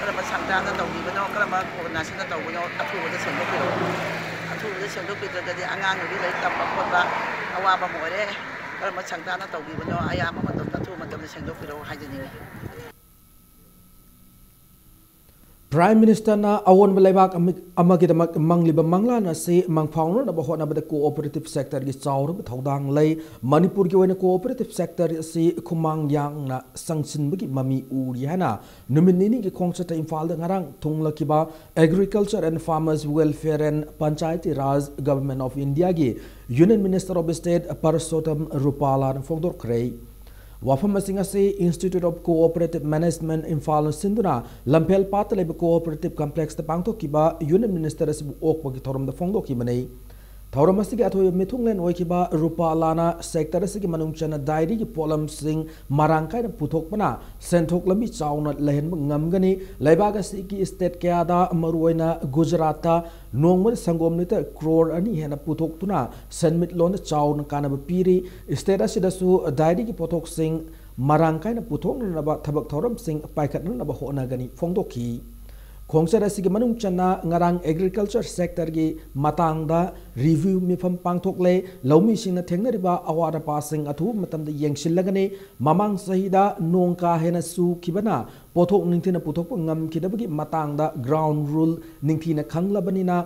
ꯀꯔꯝꯕ ꯁꯪꯁꯊꯥꯅ ꯇꯧꯕꯤꯕꯅꯣ, ꯀꯔꯝꯕ organizationꯅ ꯇꯧꯕꯅꯣ, ꯑꯊꯨꯕꯗ ꯁꯦꯡꯗꯣꯛꯄꯤꯔꯛꯎ꯫ ꯑꯊꯨꯕꯗ ꯁꯦꯡꯗꯣꯛꯄꯤꯗ꯭ꯔꯒꯗꯤ ꯑꯉꯥꯡ ꯅꯨꯕꯤ ꯂꯥꯏꯔꯤꯛ ꯇꯝꯕ ꯈꯣꯠꯄ ꯑꯋꯥꯕ ꯑꯃ ꯑꯣꯏꯔꯦ꯫ ꯀꯔꯝꯕ ꯁꯪꯁꯊꯥꯅ ꯇꯧꯕꯤꯕꯅꯣ, ꯑꯌꯥꯝꯕ ꯃꯇꯝꯗ ꯑꯊꯨꯕ ꯃꯇꯝꯗ ꯁꯦꯡꯗꯣꯛꯄꯤꯔꯛꯎ ꯍꯥꯏꯖꯅꯤꯡꯉꯤ꯫ Prime Ministerꯅ ꯑꯑꯣꯟꯕ ꯂꯩꯕꯥꯛ ꯑꯃ-, ꯑꯃꯒꯤꯗꯃꯛ ꯃꯪꯂꯤꯕ ꯃꯪꯂꯥꯟ ꯑꯁꯤ ꯃꯪꯐꯥꯎꯅꯅꯕ ꯍꯣꯠꯅꯕꯗ cooperative sectorꯒꯤ ꯆꯥꯎꯔꯕ ꯊꯧꯗꯥꯡ ꯂꯩ꯫ ꯃꯅꯤꯄꯨꯔꯒꯤ ꯑꯣꯏꯅ cooperative sector ꯑꯁꯤ ꯈꯨꯃꯥꯡ ꯌꯥꯡꯅ ꯆꯪꯁꯤꯟꯕꯒꯤ ꯃꯃꯤ ꯎꯔꯤ ꯍꯥꯏꯅ ꯅꯨꯃꯤꯠ ꯅꯤꯅꯤꯒꯤ ꯈꯣꯡꯆꯠꯇ ꯏꯝꯐꯥꯜꯗ ꯉꯔꯥꯡ ꯊꯨꯡꯂꯈꯤꯕ Agriculture and Farmers Welfare and Panchayati Raj Government of Indiaꯒꯤ Union Minister of State ꯄꯔꯁꯣꯠꯇꯝ ꯔꯨꯄꯥꯂꯥꯅ ꯐꯣꯡꯗꯣꯛꯈ꯭ꯔꯦ꯫ ꯋꯥꯐꯝ ꯑꯁꯤꯡ ꯑꯁꯤ Institute of Cooperative Management ꯏꯝꯐꯥꯜꯅ ꯁꯤꯟꯗꯨꯅ ꯂꯝꯐꯦꯜ ꯄꯥꯠꯇ ꯂꯩꯕ cooperative complexꯇ ꯄꯥꯡꯊꯣꯛꯈꯤꯕ Union Minister ꯑꯁꯤꯕꯨ ꯑꯣꯛꯄꯒꯤ ꯊꯧꯔꯝꯗ ꯐꯣꯡꯗꯣꯛꯈꯤꯕꯅꯤ꯫ ꯊꯧꯔꯝ ꯑꯁꯤꯒꯤ ꯑꯊꯣꯏꯕ ꯃꯤꯊꯨꯡꯂꯦꯟ ꯑꯣꯏꯈꯤꯕ ꯔꯨꯄꯥꯂꯥꯅ ꯁꯦꯛꯇꯔ ꯑꯁꯤꯒꯤ ꯃꯅꯨꯡ ꯆꯟꯅ ꯗꯥꯏꯔꯤꯒꯤ ꯄꯣꯠꯂꯝꯁꯤꯡ ꯃꯔꯥꯡ ꯀꯥꯏꯅ ꯄꯨꯊꯣꯛꯄꯅ ꯁꯦꯟꯊꯣꯛ ꯂꯝꯕꯤ ꯆꯥꯎꯅ ꯂꯩꯍꯟꯕ ꯉꯝꯒꯅꯤ꯫ ꯂꯩꯕꯥꯛ ꯑꯁꯤꯒꯤ ꯁ꯭ꯇꯦꯠ ꯀꯌꯥꯗ, ꯃꯔꯨꯑꯣꯏꯅ ꯒꯨꯖꯔꯥꯠꯇ, ꯅꯣꯡꯃꯗ ꯁꯪꯒꯣꯝ ꯂꯤꯇꯔ ꯀ꯭ꯔꯣꯔ ꯑꯅꯤ ꯍꯦꯟꯅ ꯄꯨꯊꯣꯛꯇꯨꯅ ꯁꯦꯟꯃꯤꯠꯂꯣꯟꯗ ꯆꯥꯎꯅ ꯀꯥꯟꯅꯕ ꯄꯤꯔꯤ꯫ ꯁ꯭ꯇꯦꯠ ꯑꯁꯤꯗꯁꯨ ꯗꯥꯏꯔꯤꯒꯤ ꯄꯣꯠꯊꯣꯛꯁꯤꯡ ꯃꯔꯥꯡ ꯀꯥꯏꯅ ꯄꯨꯊꯣꯛꯅꯅꯕ ꯊꯕꯛ ꯊꯧꯔꯝꯁꯤꯡ ꯄꯥꯏꯈꯠꯅꯅꯕ ꯍꯣꯠꯅꯒꯅꯤ ꯐꯣꯡꯗꯣꯛꯈꯤ꯫ ꯈꯣꯡꯆꯠ ꯑꯁꯤꯒꯤ ꯃꯅꯨꯡ ꯆꯟꯅ ꯉꯔꯥꯡ ꯑꯦꯒ꯭ꯔꯤꯀꯜꯆꯔ ꯁꯦꯛꯇꯔꯒꯤ ꯃꯇꯥꯡꯗ ꯔꯤꯚ꯭ꯌꯨ ꯃꯤꯐꯝ ꯄꯥꯡꯊꯣꯛꯂꯦ꯫ ꯂꯧꯃꯤꯁꯤꯡꯅ ꯊꯦꯡꯅꯔꯤꯕ ꯑꯋꯥꯠ ꯑꯄꯥꯁꯤꯡ ꯑꯊꯨꯕ ꯃꯇꯝꯗ ꯌꯦꯡꯁꯤꯜꯂꯒꯅꯤ꯫ ꯃꯃꯥꯡ ꯆꯍꯤꯗ ꯅꯣꯡ ꯀꯥ ꯍꯦꯟꯅ ꯆꯨꯈꯤꯕꯅ ꯄꯣꯠꯊꯣꯛ ꯅꯤꯡꯊꯤꯅ ꯄꯨꯊꯣꯛꯄ ꯉꯝꯈꯤꯗꯕꯒꯤ ꯃꯇꯥꯡꯗ ꯒ꯭ꯔꯥꯎꯟ ꯔꯨꯜ ꯅꯤꯡꯊꯤꯅ ꯈꯪꯂꯕꯅꯤꯅ,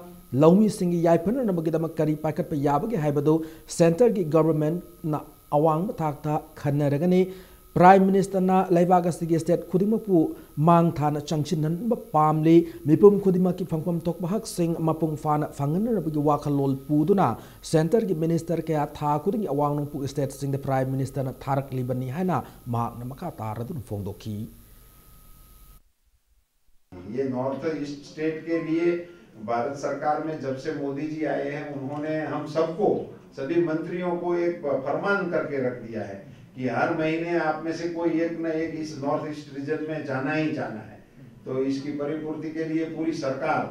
ꯂꯧꯃꯤꯁꯤꯡꯒꯤ ꯌꯥꯏꯐꯅꯅꯕꯒꯤꯗꯃꯛ ꯀꯔꯤ ꯄꯥꯏꯈꯠꯄ ꯌꯥꯕꯒꯦ ꯍꯥꯏꯕꯗꯨ ꯁꯦꯟꯇꯔꯒꯤ ꯒꯚꯔꯟꯃꯦꯟꯠꯅ ꯑꯋꯥꯡꯕ ꯊꯥꯛꯇ ꯈꯟꯅꯔꯒꯅꯤ꯫ ꯄ꯭ꯔꯥꯏꯝ ꯃꯤꯅꯤꯁꯇꯔꯅ ꯂꯩꯕꯥꯛ ꯑꯁꯤꯒꯤ ꯁ꯭ꯇꯦꯠ ꯈꯨꯗꯤꯡꯃꯛꯄꯨ ꯃꯥꯡ ꯊꯥꯅ ꯆꯪꯁꯤꯟꯍꯟꯕ ꯄꯥꯝꯂꯤ꯫ ꯃꯤꯄꯨꯝ ꯈꯨꯗꯤꯡꯃꯛꯀꯤ ꯐꯪꯐꯝ ꯊꯣꯛꯄ ꯍꯛꯁꯤꯡ ꯃꯄꯨꯡ ꯐꯥꯅ ꯐꯪꯍꯟꯅꯅꯕꯒꯤ ꯋꯥꯈꯜꯂꯣꯟ ꯄꯨꯗꯨꯅ ꯁꯦꯟꯇꯔꯒꯤ ꯃꯤꯅꯤꯁꯇꯔ ꯀꯌꯥ ꯊꯥ ꯈꯨꯗꯤꯡꯒꯤ ꯑꯋꯥꯡ ꯅꯣꯡꯄꯣꯛ ꯁ꯭ꯇꯦꯠꯁꯤꯡꯗ ꯄ꯭ꯔꯥꯏꯝ ꯃꯤꯅꯤꯁꯇꯔꯅ ꯊꯥꯔꯛꯂꯤꯕꯅꯤ ꯍꯥꯏꯅ ꯃꯍꯥꯛꯅ ꯃꯈꯥ ꯇꯥꯔꯗꯨꯅ ꯐꯣꯡꯗꯣꯛꯈꯤ꯫ ये नॉर्थ ईस्ट स्टेट के लिए भारत सरकार में जब से मोदी जी आए हैं, उन्होंने हम सबको, सभी मंत्रियों को एक फरमान करके रख दिया है कि हर महीने आप में से कोई एक न एक इस नॉर्थ ईस्ट रीजन में जाना ही जाना है। तो इसकी परिपूर्ति के लिए पूरी सरकार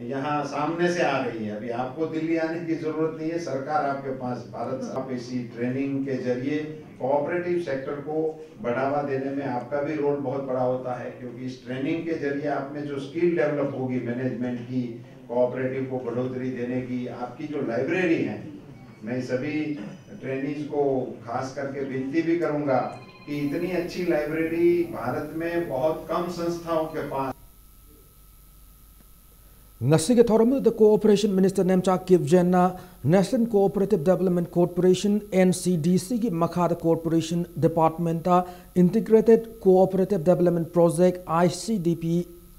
यहाँ सामने से आ रही है। अभी आपको दिल्ली आने की जरूरत नहीं है, सरकार आपके पास, भारत आप इसी ट्रेनिंग के जरिए कोऑपरेटिव सेक्टर को बढ़ावा देने में आपका भी रोल बहुत बड़ा होता है, क्योंकि इस ट्रेनिंग के जरिए आप में जो स्किल डेवलप होगी मैनेजमेंट की, कोऑपरेटिव को बढ़ोतरी देने की, आपकी जो लाइब्रेरी है, मैं सभी ट्रेनीज को खास करके विनती भी करूंगा कि इतनी अच्छी लाइब्रेरी भारत में बहुत कम संस्थाओं के पास ꯉꯁꯤꯒꯤ ꯊꯧꯔꯝ ꯑꯗꯨꯗ ꯀꯣꯑꯣꯄꯔꯦꯁꯟ ꯃꯤꯅꯤꯁꯇꯔ ꯅꯦꯝꯆꯥ ꯀꯤꯞꯖꯦꯟꯅ National Cooperative Development Corporation, NCDCꯒꯤ ꯃꯈꯥꯗ ꯀꯣꯔꯄꯣꯔꯦꯁꯟ ꯗꯤꯄꯥꯔꯠꯃꯦꯟꯠꯇ Integrated Cooperative Development Project, ICDP,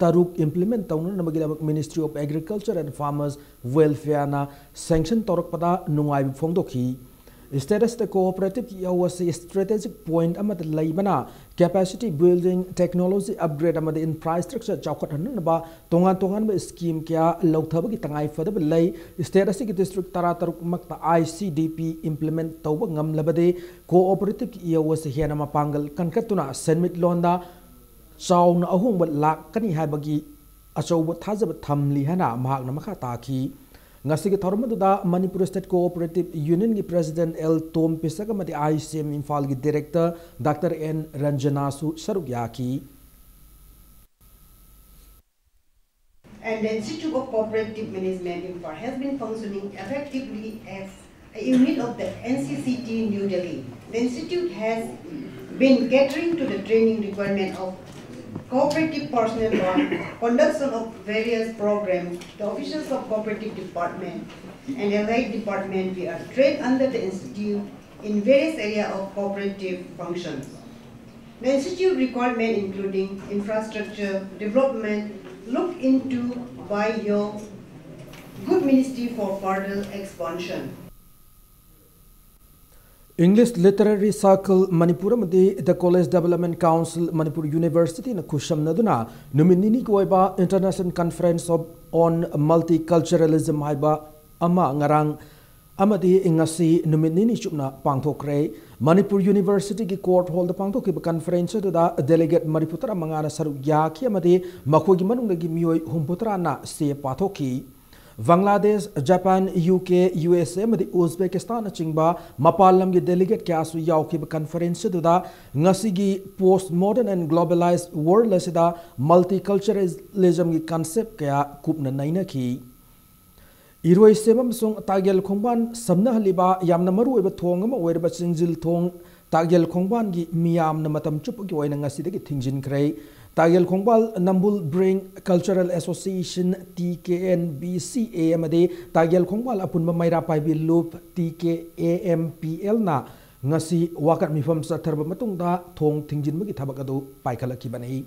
ꯇꯔꯨꯛ ꯏꯝꯄ꯭ꯂꯤꯃꯦꯟꯠ ꯇꯧꯅꯅꯕꯒꯤꯗꯃꯛ Ministry of Agriculture and Farmers Welfareꯅ ꯁꯦꯡꯁꯟ ꯇꯧꯔꯛꯄꯗ ꯅꯨꯡꯉꯥꯏꯕ ꯐꯣꯡꯗꯣꯛꯈꯤ꯫ State ꯑꯁꯤꯗ cooperative ꯀꯤ ꯏꯍꯧ ꯑꯁꯤ strategic point ꯑꯃꯗ ꯂꯩꯕꯅ capacity building, technology upgrade ꯑꯃꯗꯤ infrastructure ꯆꯥꯎꯈꯠꯍꯟꯅꯕ ꯇꯣꯉꯥꯟ ꯇꯣꯉꯥꯟꯕ scheme ꯀꯌꯥ ꯂꯧꯊꯕꯒꯤ ꯇꯉꯥꯏ ꯐꯗꯕ ꯂꯩ꯫ State ꯑꯁꯤꯒꯤ district ꯇꯔꯥꯇꯔꯨꯛ ꯃꯛꯇ I C D P implement ꯇꯧꯕ ꯉꯝꯂꯕꯗꯤ cooperative ꯀꯤ ꯏꯍꯧ ꯑꯁꯤ ꯍꯦꯟꯅ ꯃꯄꯥꯡꯒꯜ ꯀꯟꯈꯠꯇꯨꯅ ꯁꯦꯟꯃꯤꯠꯂꯣꯟꯗ ꯆꯥꯎꯅ ꯑꯍꯣꯡꯕ ꯂꯥꯛꯀꯅꯤ ꯍꯥꯏꯕꯒꯤ ꯑꯆꯧꯕ ꯊꯥꯖꯕ ꯊꯝꯂꯤ ꯍꯥꯏꯅ ꯃꯍꯥꯛꯅ ꯃꯈꯥ ꯇꯥꯈꯤ꯫ ꯉꯁꯤꯒꯤ ꯊꯧꯔꯝ ꯑꯗꯨꯗ Manipur State Cooperative Union ꯒꯤ President L Tom Pisak ꯑꯃꯗꯤ I C M ꯏꯝꯐꯥꯜꯒꯤ Director Doctor N ꯔꯟꯖꯅꯥꯁꯨ ꯁꯔꯨꯛ ꯌꯥꯈꯤ꯫ And the Institute of Cooperative Management Imphal has been functioning effectively as a unit of the N C C T New Delhi. The institute has been catering to the training requirement of cooperative personnel for conduction of various programs. The officials of cooperative department and allied department we are trained under the institute in various area of cooperative functions. The institute requirement including infrastructure development looked into by your good ministry for further expansion. English Literary Circle Manipur ꯑꯃꯗꯤ The College Development Council Manipur University ꯅ ꯈꯨꯠꯁꯝꯅꯗꯨꯅ ꯅꯨꯃꯤꯠ ꯅꯤꯅꯤꯒꯤ ꯑꯣꯏꯕ International Conference of on Multiculturalism ꯍꯥꯏꯕ ꯑꯃ ꯉꯔꯥꯡ ꯑꯃꯗꯤ ꯉꯁꯤ ꯅꯨꯃꯤꯠ ꯅꯤꯅꯤ ꯆꯨꯞꯅ ꯄꯥꯡꯊꯣꯛꯈ꯭ꯔꯦ꯫ ꯃꯅꯤꯄꯨꯔ ꯌꯨꯅꯤꯚꯔꯁꯤꯇꯤꯒꯤ court hall ꯗ ꯄꯥꯡꯊꯣꯛꯈꯤꯕ conference ꯑꯗꯨꯗ delegate ꯃꯔꯤꯐꯨ ꯇꯔꯥ ꯃꯉꯥꯅ ꯁꯔꯨꯛ ꯌꯥꯈꯤ ꯑꯃꯗꯤ ꯃꯈꯣꯏꯒꯤ ꯃꯅꯨꯡꯗꯒꯤ ꯃꯤꯑꯣꯏ ꯍꯨꯝꯐꯨ ꯇꯔꯥꯅ ꯆꯦ ꯄꯥꯊꯣꯛꯈꯤ꯫ Bangladesh, Japan, U K, U S A ꯑꯃꯗꯤ ꯎꯖꯕꯦꯀꯤꯁꯇꯥꯟꯅꯆꯤꯡꯕ ꯃꯄꯥꯟ ꯂꯝꯒꯤ delegate ꯀꯌꯥꯁꯨ ꯌꯥꯎꯈꯤꯕ conference ꯑꯗꯨꯗ ꯉꯁꯤꯒꯤ post modern and globalized world ꯑꯁꯤꯗ multiculturalism ꯒꯤ concept ꯀꯌꯥ ꯀꯨꯞꯅ ꯅꯩꯅꯈꯤ꯫ ꯏꯔꯣꯏꯁꯦꯝ ꯑꯃꯁꯨꯡ ꯇꯥꯒꯦꯜ ꯈꯣꯡꯕꯥꯟ ꯁꯝꯅꯍꯜꯂꯤꯕ ꯌꯥꯝꯅ ꯃꯔꯨꯑꯣꯏꯕ ꯊꯣꯡ ꯑꯃ ꯑꯣꯏꯔꯤꯕ ꯆꯤꯡꯖꯤꯜ ꯊꯣꯡ ꯇꯥꯒꯦꯜ ꯈꯣꯡꯕꯥꯟꯒꯤ ꯃꯤꯌꯥꯝꯅ ꯃꯇꯝ ꯆꯨꯞꯄꯒꯤ ꯑꯣꯏꯅ ꯉꯁꯤꯗꯒꯤ ꯊꯤꯡꯖꯤꯟꯈ꯭ꯔꯦ꯫ ꯇꯥꯒꯦꯜ ꯈꯣꯡꯕꯥꯜ ꯅꯝꯕꯨꯜ bring Cultural Association, T K N B C A, ꯑꯃꯗꯤ ꯇꯥꯒꯦꯜ ꯈꯣꯡꯕꯥꯜ ꯑꯄꯨꯟꯕ ꯃꯩꯔꯥ ꯄꯥꯏꯕꯤ ꯂꯨꯞ, T K A M P L ꯅ ꯉꯁꯤ ꯋꯥꯀꯠ ꯃꯤꯐꯝ ꯆꯠꯊꯔꯕ ꯃꯇꯨꯡꯗ ꯊꯣꯡ ꯊꯤꯡꯖꯤꯟꯕꯒꯤ ꯊꯕꯛ ꯑꯗꯨ ꯄꯥꯏꯈꯠꯂꯛꯈꯤꯕꯅꯤ꯫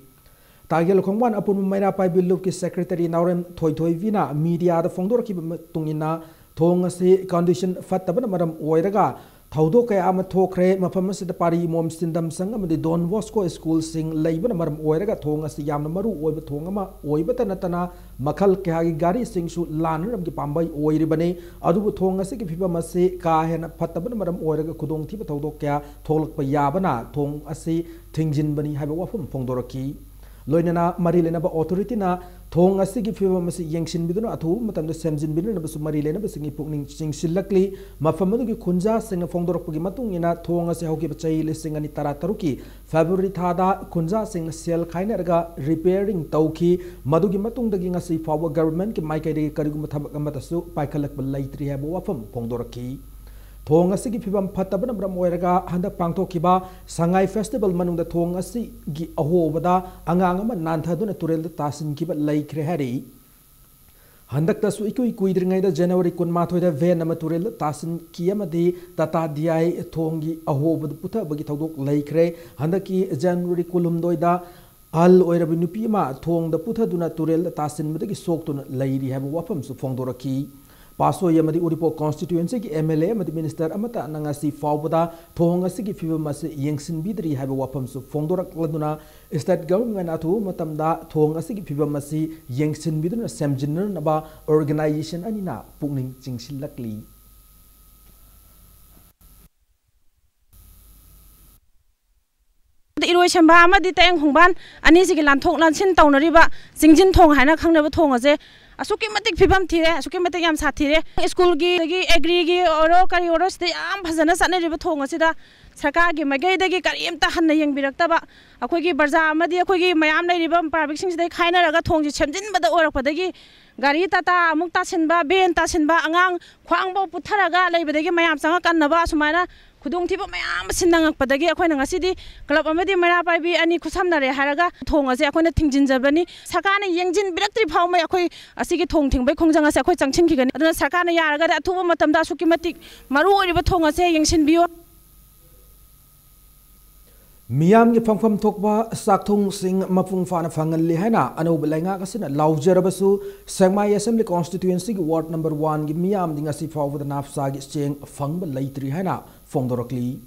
ꯇꯥꯒꯦꯜ ꯈꯣꯡꯕꯥꯟ ꯑꯄꯨꯟꯕ ꯃꯩꯔꯥ ꯄꯥꯏꯕꯤ ꯂꯨꯞꯀꯤ secretary ꯅꯥꯎꯔꯦꯝ ꯊꯣꯏꯊꯣꯏꯕꯤꯅ media ꯗ ꯐꯣꯡꯗꯣꯔꯛꯈꯤꯕ ꯃꯇꯨꯡ ꯏꯟꯅ, ꯊꯣꯡ ꯑꯁꯤ condition ꯐꯠꯇꯕꯅ ꯃꯔꯝ ꯑꯣꯏꯔꯒ ꯊꯧꯗꯣꯛ ꯀꯌꯥ ꯑꯃ ꯊꯣꯛꯈ꯭ꯔꯦ꯫ ꯃꯐꯝ ꯑꯁꯤꯗ ꯄꯥꯔꯤ ꯏꯃꯣꯝ ꯁꯤꯟꯗꯝ ꯁꯪ ꯑꯃꯗꯤ ꯗꯣꯟ ꯕꯣꯁꯀꯣ ꯁ꯭ꯀꯨꯜꯁꯤꯡ ꯂꯩꯕꯅ ꯃꯔꯝ ꯑꯣꯏꯔꯒ ꯊꯣꯡ ꯑꯁꯤ ꯌꯥꯝꯅ ꯃꯔꯨ ꯑꯣꯏꯕ ꯊꯣꯡ ꯑꯃ ꯑꯣꯏꯕꯇ ꯅꯠꯇꯅ ꯃꯈꯜ ꯀꯌꯥꯒꯤ ꯒꯥꯔꯤꯁꯤꯡꯁꯨ ꯂꯥꯟꯅꯔꯝꯒꯤ ꯄꯥꯝꯕꯩ ꯑꯣꯏꯔꯤꯕꯅꯤ꯫ ꯑꯗꯨꯕꯨ ꯊꯣꯡ ꯑꯁꯤꯒꯤ ꯐꯤꯕꯝ ꯑꯁꯤ ꯀꯥ ꯍꯦꯟꯅ ꯐꯠꯇꯕꯅ ꯃꯔꯝ ꯑꯣꯏꯔꯒ ꯈꯨꯗꯣꯡꯊꯤꯕ ꯊꯧꯗꯣꯛ ꯀꯌꯥ ꯊꯣꯛꯂꯛꯄ ꯌꯥꯕꯅ ꯊꯣꯡ ꯑꯁꯤ ꯊꯤꯡꯖꯤꯟꯕꯅꯤ ꯍꯥꯏꯕ ꯋꯥꯐꯝ ꯐꯣꯡꯗꯣꯔꯛꯈꯤ꯫ ꯂꯣꯏꯅꯅ ꯃꯔꯤ ꯂꯩꯅꯕ ꯑꯣꯊꯣꯔꯤꯇꯤꯅ ꯊꯣꯡ ꯑꯁꯤꯒꯤ ꯐꯤꯕꯝ ꯑꯁꯤ ꯌꯦꯡꯁꯤꯟꯕꯤꯗꯨꯅ ꯑꯊꯨꯕ ꯃꯇꯝꯗ ꯁꯦꯝꯖꯤꯟꯕꯤꯅꯅꯕꯁꯨ ꯃꯔꯤ ꯂꯩꯅꯕꯁꯤꯡꯒꯤ ꯄꯨꯛꯅꯤꯡ ꯆꯤꯡꯁꯤꯜꯂꯛꯂꯤ꯫ ꯃꯐꯝ ꯑꯗꯨꯒꯤ ꯈꯨꯟꯖꯥꯁꯤꯡꯅ ꯐꯣꯡꯗꯣꯔꯛꯄꯒꯤ ꯃꯇꯨꯡ ꯏꯟꯅ ꯊꯣꯡ ꯑꯁꯤ ꯍꯧꯈꯤꯕ ꯆꯍꯤ ꯂꯤꯁꯤꯡ ꯑꯅꯤ ꯇꯔꯥꯇꯔꯨꯛꯀꯤ ꯐꯦꯕ꯭ꯔꯨꯋꯥꯔꯤ ꯊꯥꯗ ꯈꯨꯟꯖꯥꯁꯤꯡꯅ ꯁꯦꯜ ꯈꯥꯏꯅꯔꯒ ꯔꯤꯄꯦꯌꯔꯤꯡ ꯇꯧꯈꯤ꯫ ꯃꯗꯨꯒꯤ ꯃꯇꯨꯡꯗꯒꯤ ꯉꯁꯤ ꯐꯥꯎꯕ ꯒꯚꯔꯟꯃꯦꯟꯠꯀꯤ ꯃꯥꯏꯀꯩꯗꯒꯤ ꯀꯔꯤꯒꯨꯝꯕ ꯊꯕꯛ ꯑꯃꯠꯇꯁꯨ ꯄꯥꯏꯈꯠꯂꯛꯄ ꯂꯩꯇ꯭ꯔꯤ ꯍꯥꯏꯕ ꯋꯥꯐꯝ ꯐꯣꯡꯗꯣꯔꯛꯈꯤ꯫ ꯊꯣꯡ ꯑꯁꯤꯒꯤ ꯐꯤꯕꯝ ꯐꯠꯇꯕꯅ ꯃꯔꯝ ꯑꯣꯏꯔꯒ ꯍꯟꯗꯛ ꯄꯥꯡꯊꯣꯛꯈꯤꯕ ꯁꯉꯥꯏ ꯐꯦꯁꯇꯤꯚꯦꯜ ꯃꯅꯨꯡꯗ ꯊꯣꯡ ꯑꯁꯤꯒꯤ ꯑꯍꯣꯕꯗ ꯑꯉꯥꯡ ꯑꯃ ꯅꯥꯟꯊꯗꯨꯅ ꯇꯨꯔꯦꯜꯗ ꯇꯥꯁꯤꯟꯈꯤꯕ ꯂꯩꯈ꯭ꯔꯦ ꯍꯥꯏꯔꯤ꯫ ꯍꯟꯗꯛꯇꯁꯨ ꯏꯀꯨꯏ ꯀꯨꯏꯗ꯭ꯔꯤꯉꯩꯗ ꯖꯅꯋꯥꯔꯤ ꯀꯨꯟꯃꯥꯊꯣꯏꯗ ꯚꯦꯟ ꯑꯃ ꯇꯨꯔꯦꯜꯗ ꯇꯥꯁꯤꯟꯈꯤ ꯑꯃꯗꯤ ꯇꯥꯇꯥ ꯗꯤ ꯑꯥꯏ ꯊꯣꯡꯒꯤ ꯑꯍꯣꯕꯗ ꯄꯨꯊꯕꯒꯤ ꯊꯧꯗꯣꯛ ꯂꯩꯈ꯭ꯔꯦ꯫ ꯍꯟꯗꯛꯀꯤ ꯖꯅꯋꯥꯔꯤ ꯀꯨꯟꯍꯨꯝꯗꯣꯏꯗ ꯑꯍꯜ ꯑꯣꯏꯔꯕ ꯅꯨꯄꯤ ꯑꯃ ꯊꯣꯡꯗ ꯄꯨꯊꯗꯨꯅ ꯇꯨꯔꯦꯜꯗ ꯇꯥꯁꯤꯟꯕꯗꯒꯤ ꯁꯣꯛꯇꯨꯅ ꯂꯩꯔꯤ ꯍꯥꯏꯕ ꯋꯥꯐꯝꯁꯨ ꯐꯣꯡꯗꯣꯔꯛꯈꯤ꯫ ꯄꯥꯠꯁꯣꯏ ꯑꯃꯗꯤ ꯎꯔꯤꯄꯣꯛ ꯀꯣꯟꯁꯇꯤꯇ꯭ꯌꯨꯑꯦꯟꯁꯤꯒꯤ ꯑꯦꯝ ꯑꯦꯜ ꯑꯦ ꯑꯃꯗꯤ ꯃꯤꯅꯤꯁꯇꯔ ꯑꯃꯠꯇꯅ ꯉꯁꯤ ꯐꯥꯎꯕꯗ ꯊꯣꯡ ꯑꯁꯤꯒꯤ ꯐꯤꯕꯝ ꯑꯁꯤ ꯌꯦꯡꯁꯤꯟꯕꯤꯗ꯭ꯔꯤ ꯍꯥꯏꯕ ꯋꯥꯐꯝꯁꯨ ꯐꯣꯡꯗꯣꯔꯛꯂꯗꯨꯅ ꯏꯁꯇꯦꯠ ꯒꯚꯔꯟꯃꯦꯟꯠꯅ ꯑꯊꯨꯕ ꯃꯇꯝꯗ ꯊꯣꯡ ꯑꯁꯤꯒꯤ ꯐꯤꯕꯝ ꯑꯁꯤ ꯌꯦꯡꯁꯤꯟꯕꯤꯗꯨꯅ ꯁꯦꯝꯖꯤꯟꯅꯅꯕ ꯑꯣꯔꯒꯅꯥꯏꯖꯦꯁꯟ ꯑꯅꯤꯅ ꯄꯨꯛꯅꯤꯡ ꯆꯤꯡꯁꯤꯜꯂꯛꯂꯤ꯫ ꯏꯔꯣꯏꯁꯦꯝꯕ ꯑꯃꯗꯤ ꯇꯌꯦꯡ ꯈꯣꯡꯕꯥꯟ ꯑꯅꯤꯁꯤꯒꯤ ꯂꯥꯟꯊꯣꯛ ꯂꯥꯟꯁꯤꯟ ꯇꯧꯅꯔꯤꯕ ꯆꯤꯡꯖꯤꯟ ꯊꯣꯡ ꯍꯥꯏꯅ ꯈꯪꯅꯕ ꯊꯣꯡ ꯑꯁꯦ ꯑꯁꯨꯛꯀꯤ ꯃꯇꯤꯛ ꯐꯤꯕꯝ ꯊꯤꯔꯦ, ꯑꯁꯨꯛꯀꯤ ꯃꯇꯤꯛ ꯌꯥꯝ ꯁꯥꯊꯤꯔꯦ꯫ ꯁ꯭ꯀꯨꯜꯒꯤ, ꯑꯗꯒꯤ ꯑꯦꯒ꯭ꯔꯤꯒꯤ ꯑꯣꯏꯔꯣ, ꯀꯔꯤ ꯑꯣꯏꯔꯣ, ꯁꯤꯗ ꯌꯥꯝ ꯐꯖꯅ ꯆꯠꯅꯔꯤꯕ ꯊꯣꯡ ꯑꯁꯤꯗ ꯁꯔꯀꯥꯔꯒꯤ ꯃꯥꯏꯀꯩꯗꯒꯤ ꯀꯔꯤꯝꯇ ꯍꯟꯅ ꯌꯦꯡꯕꯤꯔꯛꯇꯕ, ꯑꯩꯈꯣꯏꯒꯤ ꯕ꯭ꯔꯖꯥ ꯑꯃꯗꯤ ꯑꯩꯈꯣꯏꯒꯤ ꯃꯌꯥꯝ ꯂꯩꯔꯤꯕ ꯄꯕ꯭ꯂꯤꯛꯁꯤꯡꯁꯤꯗꯒꯤ ꯈꯥꯏꯅꯔꯒ ꯊꯣꯡꯁꯤ ꯁꯦꯝꯖꯤꯟꯕꯗ ꯑꯣꯏꯔꯛꯄꯗꯒꯤ ꯒꯥꯔꯤ ꯇꯥꯇꯥ ꯑꯃꯨꯛ ꯇꯥꯁꯤꯟꯕ, ꯚꯦꯟ ꯇꯥꯁꯤꯟꯕ, ꯑꯉꯥꯡ ꯈ꯭ꯋꯥꯡꯐꯧ ꯄꯨꯊꯔꯒ ꯂꯩꯕꯗꯒꯤ ꯃꯌꯥꯝ ꯆꯪꯉ ꯀꯟꯅꯕ ꯑꯁꯨꯃꯥꯏꯅ ꯈꯨꯗꯣꯡꯊꯤꯕ ꯃꯌꯥꯝ ꯑꯃ ꯁꯤ ꯅꯪꯉꯛꯄꯗꯒꯤ ꯑꯩꯈꯣꯏꯅ ꯉꯁꯤꯗꯤ ꯀ꯭ꯂꯕ ꯑꯃꯗꯤ ꯃꯩꯔꯥ ꯄꯥꯏꯕꯤ ꯑꯅꯤ ꯈꯨꯠꯁꯝꯅꯔꯦ ꯍꯥꯏꯔꯒ ꯊꯣꯡ ꯑꯁꯦ ꯑꯩꯈꯣꯏꯅ ꯊꯤꯡꯖꯤꯟꯖꯕꯅꯤ꯫ ꯁꯔꯀꯥꯔꯅ ꯌꯦꯡꯁꯤꯟꯕꯤꯔꯛꯇ꯭ꯔꯤ ꯐꯥꯎꯃꯩ ꯑꯩꯈꯣꯏ ꯑꯁꯤꯒꯤ ꯊꯣꯡ ꯊꯤꯡꯕꯒꯤ ꯈꯣꯡꯖꯪ ꯑꯁꯦ ꯑꯩꯈꯣꯏ ꯆꯪꯁꯤꯟꯈꯤꯒꯅꯤ꯫ ꯑꯗꯨꯅ ꯁꯔꯀꯥꯔꯅ ꯌꯥꯔꯒꯗꯤ ꯑꯊꯨꯕ ꯃꯇꯝꯗ ꯑꯁꯨꯛꯀꯤ ꯃꯇꯤꯛ ꯃꯔꯨ ꯑꯣꯏꯔꯤꯕ ꯊꯣꯡ ꯑꯁꯦ ꯌꯦꯡꯁꯤꯟꯕꯤꯌꯨ꯫ ꯃꯤꯌꯥꯝꯒꯤ ꯐꯪꯐꯝ ꯊꯣꯛꯄ ꯆꯥꯛꯊꯨꯡꯁꯤꯡ ꯃꯄꯨꯡ ꯐꯥꯅ ꯐꯪꯍꯜꯂꯤ ꯍꯥꯏꯅ ꯑꯅꯧꯕ ꯂꯩꯉꯥꯛ ꯑꯁꯤꯅ ꯂꯥꯎꯖꯔꯕꯁꯨ, ꯁꯦꯛꯃꯥꯏ Assembly Constituencyꯒꯤ Ward number oneꯒꯤ ꯃꯤꯌꯥꯝꯗꯤ ꯉꯁꯤ ꯐꯥꯎꯕꯗ ꯅꯥꯞꯁꯥꯒꯤ ꯆꯦꯡ ꯐꯪꯕ ꯂꯩꯇ꯭ꯔꯤ ꯍꯥꯏꯅ ꯐꯣꯡꯗꯣꯔꯛꯂꯤ꯫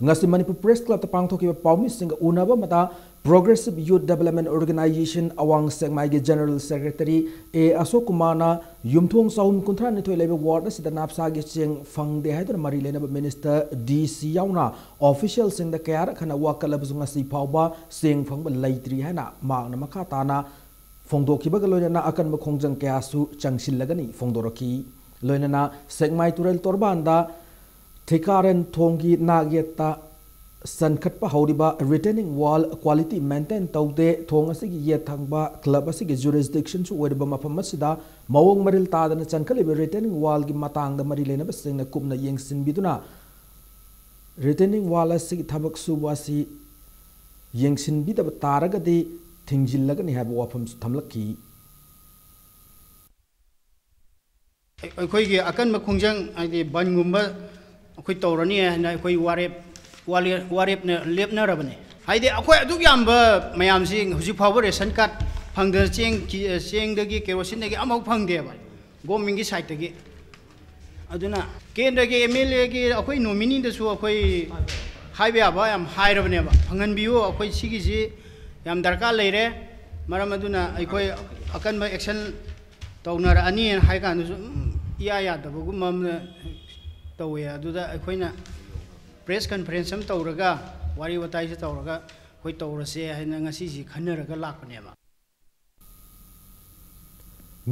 ꯉꯁꯤ ꯃꯅꯤꯄꯨꯔ Press Clubꯇ ꯄꯥꯡꯊꯣꯛꯈꯤꯕ ꯄꯥꯎꯃꯤꯁꯤꯡꯒ ꯎꯅꯕ ꯑꯃꯗ Progressive Youth Development Organization ꯑꯋꯥꯡ ꯁꯦꯛꯃꯥꯏꯒꯤ General Secretary ꯑꯦ ꯑꯁꯣꯛ ꯀꯨꯃꯥꯔꯅ ꯌꯨꯝꯊꯣꯡ ꯆꯍꯨꯝ ꯀꯨꯟꯊ꯭ꯔꯥ ꯅꯤꯊꯣꯏ ꯂꯩꯕ ward ꯑꯁꯤꯗ ꯅꯥꯞꯁꯥꯒꯤ ꯆꯦꯡ ꯐꯪꯗꯦ ꯍꯥꯏꯗꯨꯅ ꯃꯔꯤ ꯂꯩꯅꯕ Minister, DC ꯌꯥꯎꯅ officialꯁꯤꯡꯗ ꯀꯌꯥꯔꯛ ꯍꯟꯅ ꯋꯥꯀꯠꯂꯕꯁꯨ ꯉꯁꯤ ꯐꯥꯎꯕ ꯆꯦꯡ ꯐꯪꯕ ꯂꯩꯇ꯭ꯔꯤ ꯍꯥꯏꯅ ꯃꯍꯥꯛꯅ ꯃꯈꯥ ꯇꯥꯅ ꯐꯣꯡꯗꯣꯛꯈꯤꯕꯒ ꯂꯣꯏꯅꯅ ꯑꯀꯟꯕ ꯈꯣꯡꯖꯪ ꯀꯌꯥꯁꯨ ꯆꯪꯁꯤꯜꯂꯒꯅꯤ ꯐꯣꯡꯗꯣꯔꯛꯈꯤ꯫ ꯂꯣꯏꯅꯅ ꯁꯦꯛꯃꯥꯏ ꯇꯨꯔꯦꯜ ꯇꯣꯔꯕꯥꯟꯗ ꯊꯤꯀꯥꯔꯦꯟ ꯊꯣꯡꯒꯤ ꯅꯥꯛ ꯌꯦꯠꯇ ꯆꯟꯈꯠꯄ ꯍꯧꯔꯤꯕ retaining wall quality maintain ꯇꯧꯗꯦ, ꯊꯣꯡ ꯑꯁꯤꯒꯤ ꯌꯦꯠ ꯊꯪꯕ club ꯑꯁꯤꯒꯤ jurisdictionꯁꯨ ꯑꯣꯏꯔꯤꯕ ꯃꯐꯝ ꯑꯁꯤꯗ ꯃꯑꯣꯡ ꯃꯔꯤꯜ ꯇꯥꯗꯅ ꯆꯟꯈꯠꯂꯤꯕ retaining wallꯒꯤ ꯃꯇꯥꯡꯗ ꯃꯔꯤ ꯂꯩꯅꯕꯁꯤꯡꯅ ꯀꯨꯞꯅ ꯌꯦꯡꯁꯤꯟꯕꯤꯗꯨꯅ retaining wall ꯑꯁꯤꯒꯤ ꯊꯕꯛ ꯁꯨꯕ ꯑꯁꯤ ꯌꯦꯡꯁꯤꯟꯕꯤꯗꯕ ꯇꯥꯔꯒꯗꯤ ꯊꯤꯡꯖꯤꯜꯂꯒꯅꯤ ꯍꯥꯏꯕ ꯋꯥꯐꯝꯁꯨ ꯊꯝꯂꯛꯈꯤ꯫ ꯑꯩꯈꯣꯏꯒꯤ ꯑꯀꯟꯕ ꯈꯣꯡꯖꯪ, ꯍꯥꯏꯗꯤ ꯕꯟꯒꯨꯝꯕ ꯑꯩꯈꯣꯏ ꯇꯧꯔꯅꯤ ꯍꯥꯏꯅ ꯑꯩꯈꯣꯏ ꯋꯥꯔꯦꯞ, ꯋꯥꯂꯦ-, ꯋꯥꯔꯦꯞꯅ ꯂꯦꯞꯅꯔꯕꯅꯦ꯫ ꯍꯥꯏꯗꯤ ꯑꯩꯈꯣꯏ ꯑꯗꯨꯛ ꯌꯥꯝꯕ ꯃꯌꯥꯝꯁꯤ ꯍꯧꯖꯤꯛ ꯐꯥꯎꯕ ration card ꯐꯪꯗꯅ ꯆꯦꯡ ꯀꯤ-, ꯆꯦꯡꯗꯒꯤ, ꯀꯦꯔꯣꯁꯤꯟꯗꯒꯤ ꯑꯃꯐꯥꯎ ꯐꯪꯗꯦꯕ governmentꯀꯤ sideꯇꯒꯤ꯫ ꯑꯗꯨꯅ ꯀꯦꯟꯗ꯭ꯔꯒꯤ MLAꯒꯤ ꯑꯩꯈꯣꯏ nomineeꯗꯁꯨ ꯑꯩꯈꯣꯏ ꯍꯥꯏꯕ ꯌꯥꯕ ꯌꯥꯝ ꯍꯥꯏꯔꯕꯅꯦꯕ, ꯐꯪꯍꯟꯕꯤꯌꯨ, ꯑꯩꯈꯣꯏ ꯁꯤꯒꯤꯁꯤ ꯌꯥꯝ ꯗꯔꯀꯥꯔ ꯂꯩꯔꯦ, ꯃꯔꯝ ꯑꯗꯨꯅ ꯑꯩꯈꯣꯏ ꯑꯀꯟꯕ action ꯇꯧꯅꯔꯛꯑꯅꯤꯅ ꯍꯥꯏ ꯀꯥꯟꯗꯁꯨ, ꯎꯝ, ꯏꯌꯥ ꯌꯥꯗꯕꯒꯨꯝꯕ ꯑꯃ ꯇꯧꯋꯦ꯫ ꯑꯗꯨꯗ ꯑꯩꯈꯣꯏꯅ press conference ꯑꯃ ꯇꯧꯔꯒ, ꯋꯥꯔꯤ ꯋꯥꯇꯥꯏꯁꯨ ꯇꯧꯔꯒ ꯑꯩꯈꯣꯏ ꯇꯧꯔꯁꯦ ꯍꯥꯏꯅ ꯉꯁꯤꯁꯤ ꯈꯟꯅꯔꯒ ꯂꯥꯛꯄꯅꯦꯕ꯫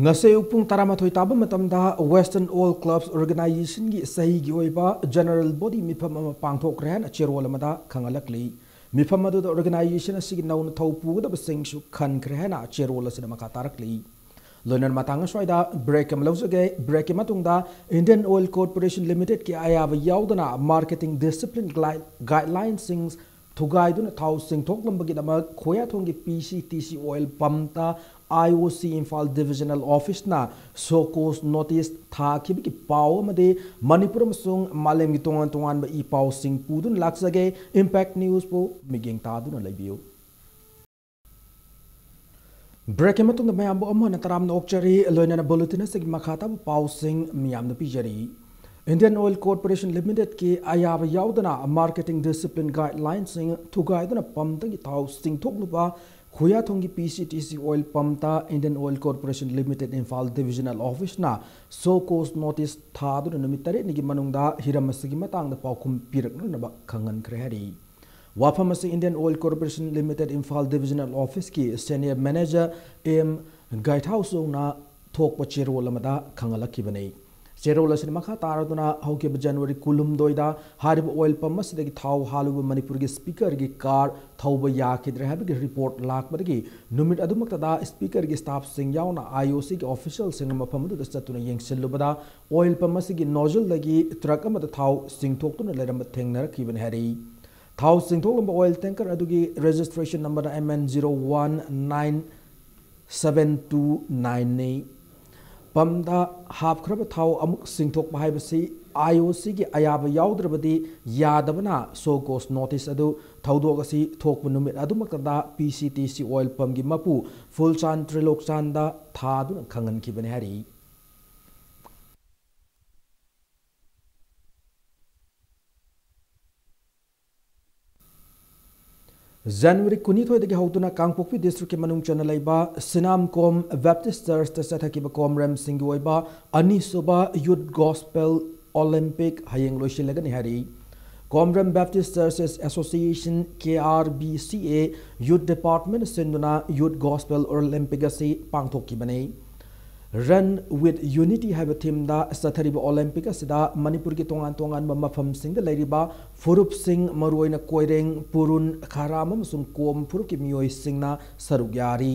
ꯉꯁꯤ ꯑꯌꯨꯛ ꯄꯨꯡ ꯇꯔꯥꯃꯥꯊꯣꯏ ꯇꯥꯕ ꯃꯇꯝꯗ Western All Clubs Organizationꯒꯤ ꯆꯍꯤꯒꯤ ꯑꯣꯏꯕ general body ꯃꯤꯐꯝ ꯑꯃ ꯄꯥꯡꯊꯣꯛꯈ꯭ꯔꯦ ꯍꯥꯏꯅ ꯆꯦꯔꯣꯜ ꯑꯃꯗ ꯈꯪꯍꯜꯂꯛꯂꯤ꯫ ꯃꯤꯐꯝ ꯑꯗꯨꯗ organization ꯑꯁꯤꯒꯤ ꯅꯧꯅ ꯊꯧ ꯄꯨꯒꯗꯕꯁꯤꯡꯁꯨ ꯈꯟꯈ꯭ꯔꯦ ꯍꯥꯏꯅ ꯆꯦꯔꯣꯜ ꯑꯁꯤꯗ ꯃꯈꯥ ꯇꯥꯔꯛꯂꯤ꯫ ꯂꯣꯏꯅꯅ ꯃꯇꯥꯡ ꯑꯁ꯭ꯋꯥꯏꯗ break ꯑꯃ ꯂꯧꯖꯒꯦ꯫ Breakꯀꯤ ꯃꯇꯨꯡꯗ Indian Oil Corporation Limitedꯀꯤ ꯑꯌꯥꯕ ꯌꯥꯎꯗꯅ marketing discipline gui-, guidelinesꯁꯤꯡ ꯊꯨꯒꯥꯏꯗꯨꯅ ꯊꯥꯎ ꯆꯤꯡꯊꯣꯛꯂꯝꯕꯒꯤꯗꯃꯛ ꯈꯣꯌꯥꯊꯣꯡꯒꯤ PCTC oil pumpꯇ IOC Imphal Divisional Office ꯅ show cause notice ꯊꯥꯈꯤꯕꯒꯤ ꯄꯥꯎ ꯑꯃꯗꯤ ꯃꯅꯤꯄꯨꯔ ꯑꯃꯁꯨꯡ ꯃꯥꯂꯦꯝꯒꯤ ꯇꯣꯉꯥꯟ ꯇꯣꯉꯥꯟꯕ ꯏ ꯄꯥꯎꯁꯤꯡ ꯄꯨꯗꯨꯅ ꯂꯥꯛꯆꯒꯦ꯫ Impact News ꯄꯨ ꯃꯤꯠꯌꯦꯡ ꯇꯥꯗꯨꯅ ꯂꯩꯕꯤꯌꯨ꯫ Break ꯀꯤ ꯃꯇꯨꯡꯗ ꯃꯌꯥꯝꯕꯨ ꯑꯃꯨꯛ ꯍꯟꯅ ꯇꯔꯥꯝꯅ ꯑꯣꯛꯆꯔꯤ꯫ ꯂꯣꯏꯅꯅ bulletin ꯑꯁꯤꯒꯤ ꯃꯈꯥ ꯇꯥꯕ ꯄꯥꯎꯁꯤꯡ ꯃꯤꯌꯥꯝꯗ ꯄꯤꯖꯔꯤ꯫ Indian Oil Corporation Limited ꯀꯤ ꯑꯌꯥꯕ ꯌꯥꯎꯗꯅ marketing discipline guideline ꯁꯤꯡ ꯊꯨꯒꯥꯏꯗꯨꯅ pump ꯇꯒꯤ ꯊꯥꯎ ꯆꯤꯡꯊꯣꯛꯂꯨꯕ ꯈꯨꯌꯥꯊꯣꯡꯒꯤ PCTC oil pump ꯇ Indian Oil Corporation Limited Imphal Divisional Office ꯅ show cause notice ꯊꯥꯗꯨꯅ ꯅꯨꯃꯤꯠ ꯇꯔꯦꯠꯅꯤꯒꯤ ꯃꯅꯨꯡꯗ ꯍꯤꯔꯝ ꯑꯁꯤꯒꯤ ꯃꯇꯥꯡꯗ ꯄꯥꯎꯈꯨꯝ ꯄꯤꯔꯛꯅꯅꯕ ꯈꯪꯍꯟꯈ꯭ꯔꯦ ꯍꯥꯏꯔꯤ꯫ ꯋꯥꯐꯝ ꯑꯁꯤ Indian Oil Corporation Limited Imphal Divisional Office ꯀꯤ Senior Manager M ꯒꯥꯏꯊꯥꯎꯆꯧꯅ ꯊꯣꯛꯄ ꯆꯦꯔꯣꯜ ꯑꯃꯗ ꯈꯪꯍꯜꯂꯛꯈꯤꯕꯅꯤ꯫ ꯆꯦꯔꯣꯜ ꯑꯁꯤꯅ ꯃꯈꯥ ꯇꯥꯔꯗꯨꯅ ꯍꯧꯈꯤꯕ January ꯀꯨꯟꯍꯨꯝꯗꯣꯏꯗ ꯍꯥꯏꯔꯤꯕ oil pump ꯑꯁꯤꯗꯒꯤ ꯊꯥꯎ ꯍꯥꯜꯂꯨꯕ ꯃꯅꯤꯄꯨꯔꯒꯤ speaker ꯒꯤ car ꯊꯧꯕ ꯌꯥꯈꯤꯗ꯭ꯔꯦ ꯍꯥꯏꯕꯒꯤ report ꯂꯥꯛꯄꯗꯒꯤ ꯅꯨꯃꯤꯠ ꯑꯗꯨꯃꯛꯇꯗ speaker ꯒꯤ staff ꯁꯤꯡ ꯌꯥꯎꯅ IOC ꯒꯤ official ꯁꯤꯡꯅ ꯃꯐꯝ ꯑꯗꯨꯗ ꯆꯠꯇꯨꯅ ꯌꯦꯡꯁꯤꯜꯂꯨꯕꯗ oil pump ꯑꯁꯤꯒꯤ nozzle ꯗꯒꯤ truck ꯑꯃꯗ ꯊꯥꯎ ꯆꯤꯡꯊꯣꯛꯇꯨꯅ ꯂꯩꯔꯝꯕ ꯊꯦꯡꯅꯔꯛꯈꯤꯕꯅꯤ ꯍꯥꯏꯔꯤ꯫ ꯊꯥꯎ ꯆꯤꯡꯊꯣꯛꯂꯝꯕ oil tanker ꯑꯗꯨꯒꯤ registration number ꯅ M N zero one nine seven two nine ꯅꯤ꯫ Pump ꯇ ꯍꯥꯞꯈ꯭ꯔꯕ ꯊꯥꯎ ꯑꯃꯨꯛ ꯆꯤꯡꯊꯣꯛꯄ ꯍꯥꯏꯕꯁꯤ IOC ꯒꯤ ꯑꯌꯥꯕ ꯌꯥꯎꯗ꯭ꯔꯕꯗꯤ ꯌꯥꯗꯕꯅ show cause notice ꯑꯗꯨ ꯊꯧꯗꯣꯛ ꯑꯁꯤ ꯊꯣꯛꯄ ꯅꯨꯃꯤꯠ ꯑꯗꯨꯃꯛꯇꯗ PCTC oil pump ꯀꯤ ꯃꯄꯨ ꯐꯨꯜꯆꯥꯟ ꯇ꯭ꯔꯤꯂꯣꯛꯆꯥꯟꯗ ꯊꯥꯗꯨꯅ ꯈꯪꯍꯟꯈꯤꯕꯅꯤ ꯍꯥꯏꯔꯤ꯫ January ꯀꯨꯟꯅꯤꯊꯣꯏꯗꯒꯤ ꯍꯧꯗꯨꯅ ꯀꯥꯡꯄꯣꯛꯄꯤ district ꯀꯤ ꯃꯅꯨꯡ ꯆꯟꯅ ꯂꯩꯕ ꯁꯤꯅꯥꯝꯀꯣꯝ Baptist Church ꯇ ꯆꯠꯊꯈꯤꯕ ꯀꯣꯝꯔꯦꯝꯁꯤꯡꯒꯤ ꯑꯣꯏꯕ ꯑꯅꯤꯁꯨꯕ Youth Gospel Olympic ꯍꯌꯦꯡ ꯂꯣꯏꯁꯤꯜꯂꯒꯅꯤ ꯍꯥꯏꯔꯤ꯫ ꯀꯣꯝꯔꯦꯝ Baptist Churches Association, KRBCA, Youth Department ꯁꯤꯟꯗꯨꯅ Youth Gospel Olympic ꯑꯁꯤ ꯄꯥꯡꯊꯣꯛꯈꯤꯕꯅꯤ꯫ Run with Unity ꯍꯥꯏꯕ theme ꯗ ꯆꯠꯊꯔꯤꯕ Olympic ꯑꯁꯤꯗ ꯃꯅꯤꯄꯨꯔꯒꯤ ꯇꯣꯉꯥꯟ ꯇꯣꯉꯥꯟꯕ ꯃꯐꯝꯁꯤꯡꯗ ꯂꯩꯔꯤꯕ ꯐꯨꯔꯨꯞꯁꯤꯡ, ꯃꯔꯨꯑꯣꯏꯅ ꯀꯣꯏꯔꯦꯡ, ꯄꯨꯔꯨꯟ, ꯈꯥꯔꯥꯝ ꯑꯃꯁꯨꯡ ꯀꯣꯝ ꯐꯨꯔꯨꯞꯀꯤ ꯃꯤꯑꯣꯏꯁꯤꯡꯅ ꯁꯔꯨꯛ ꯌꯥꯔꯤ꯫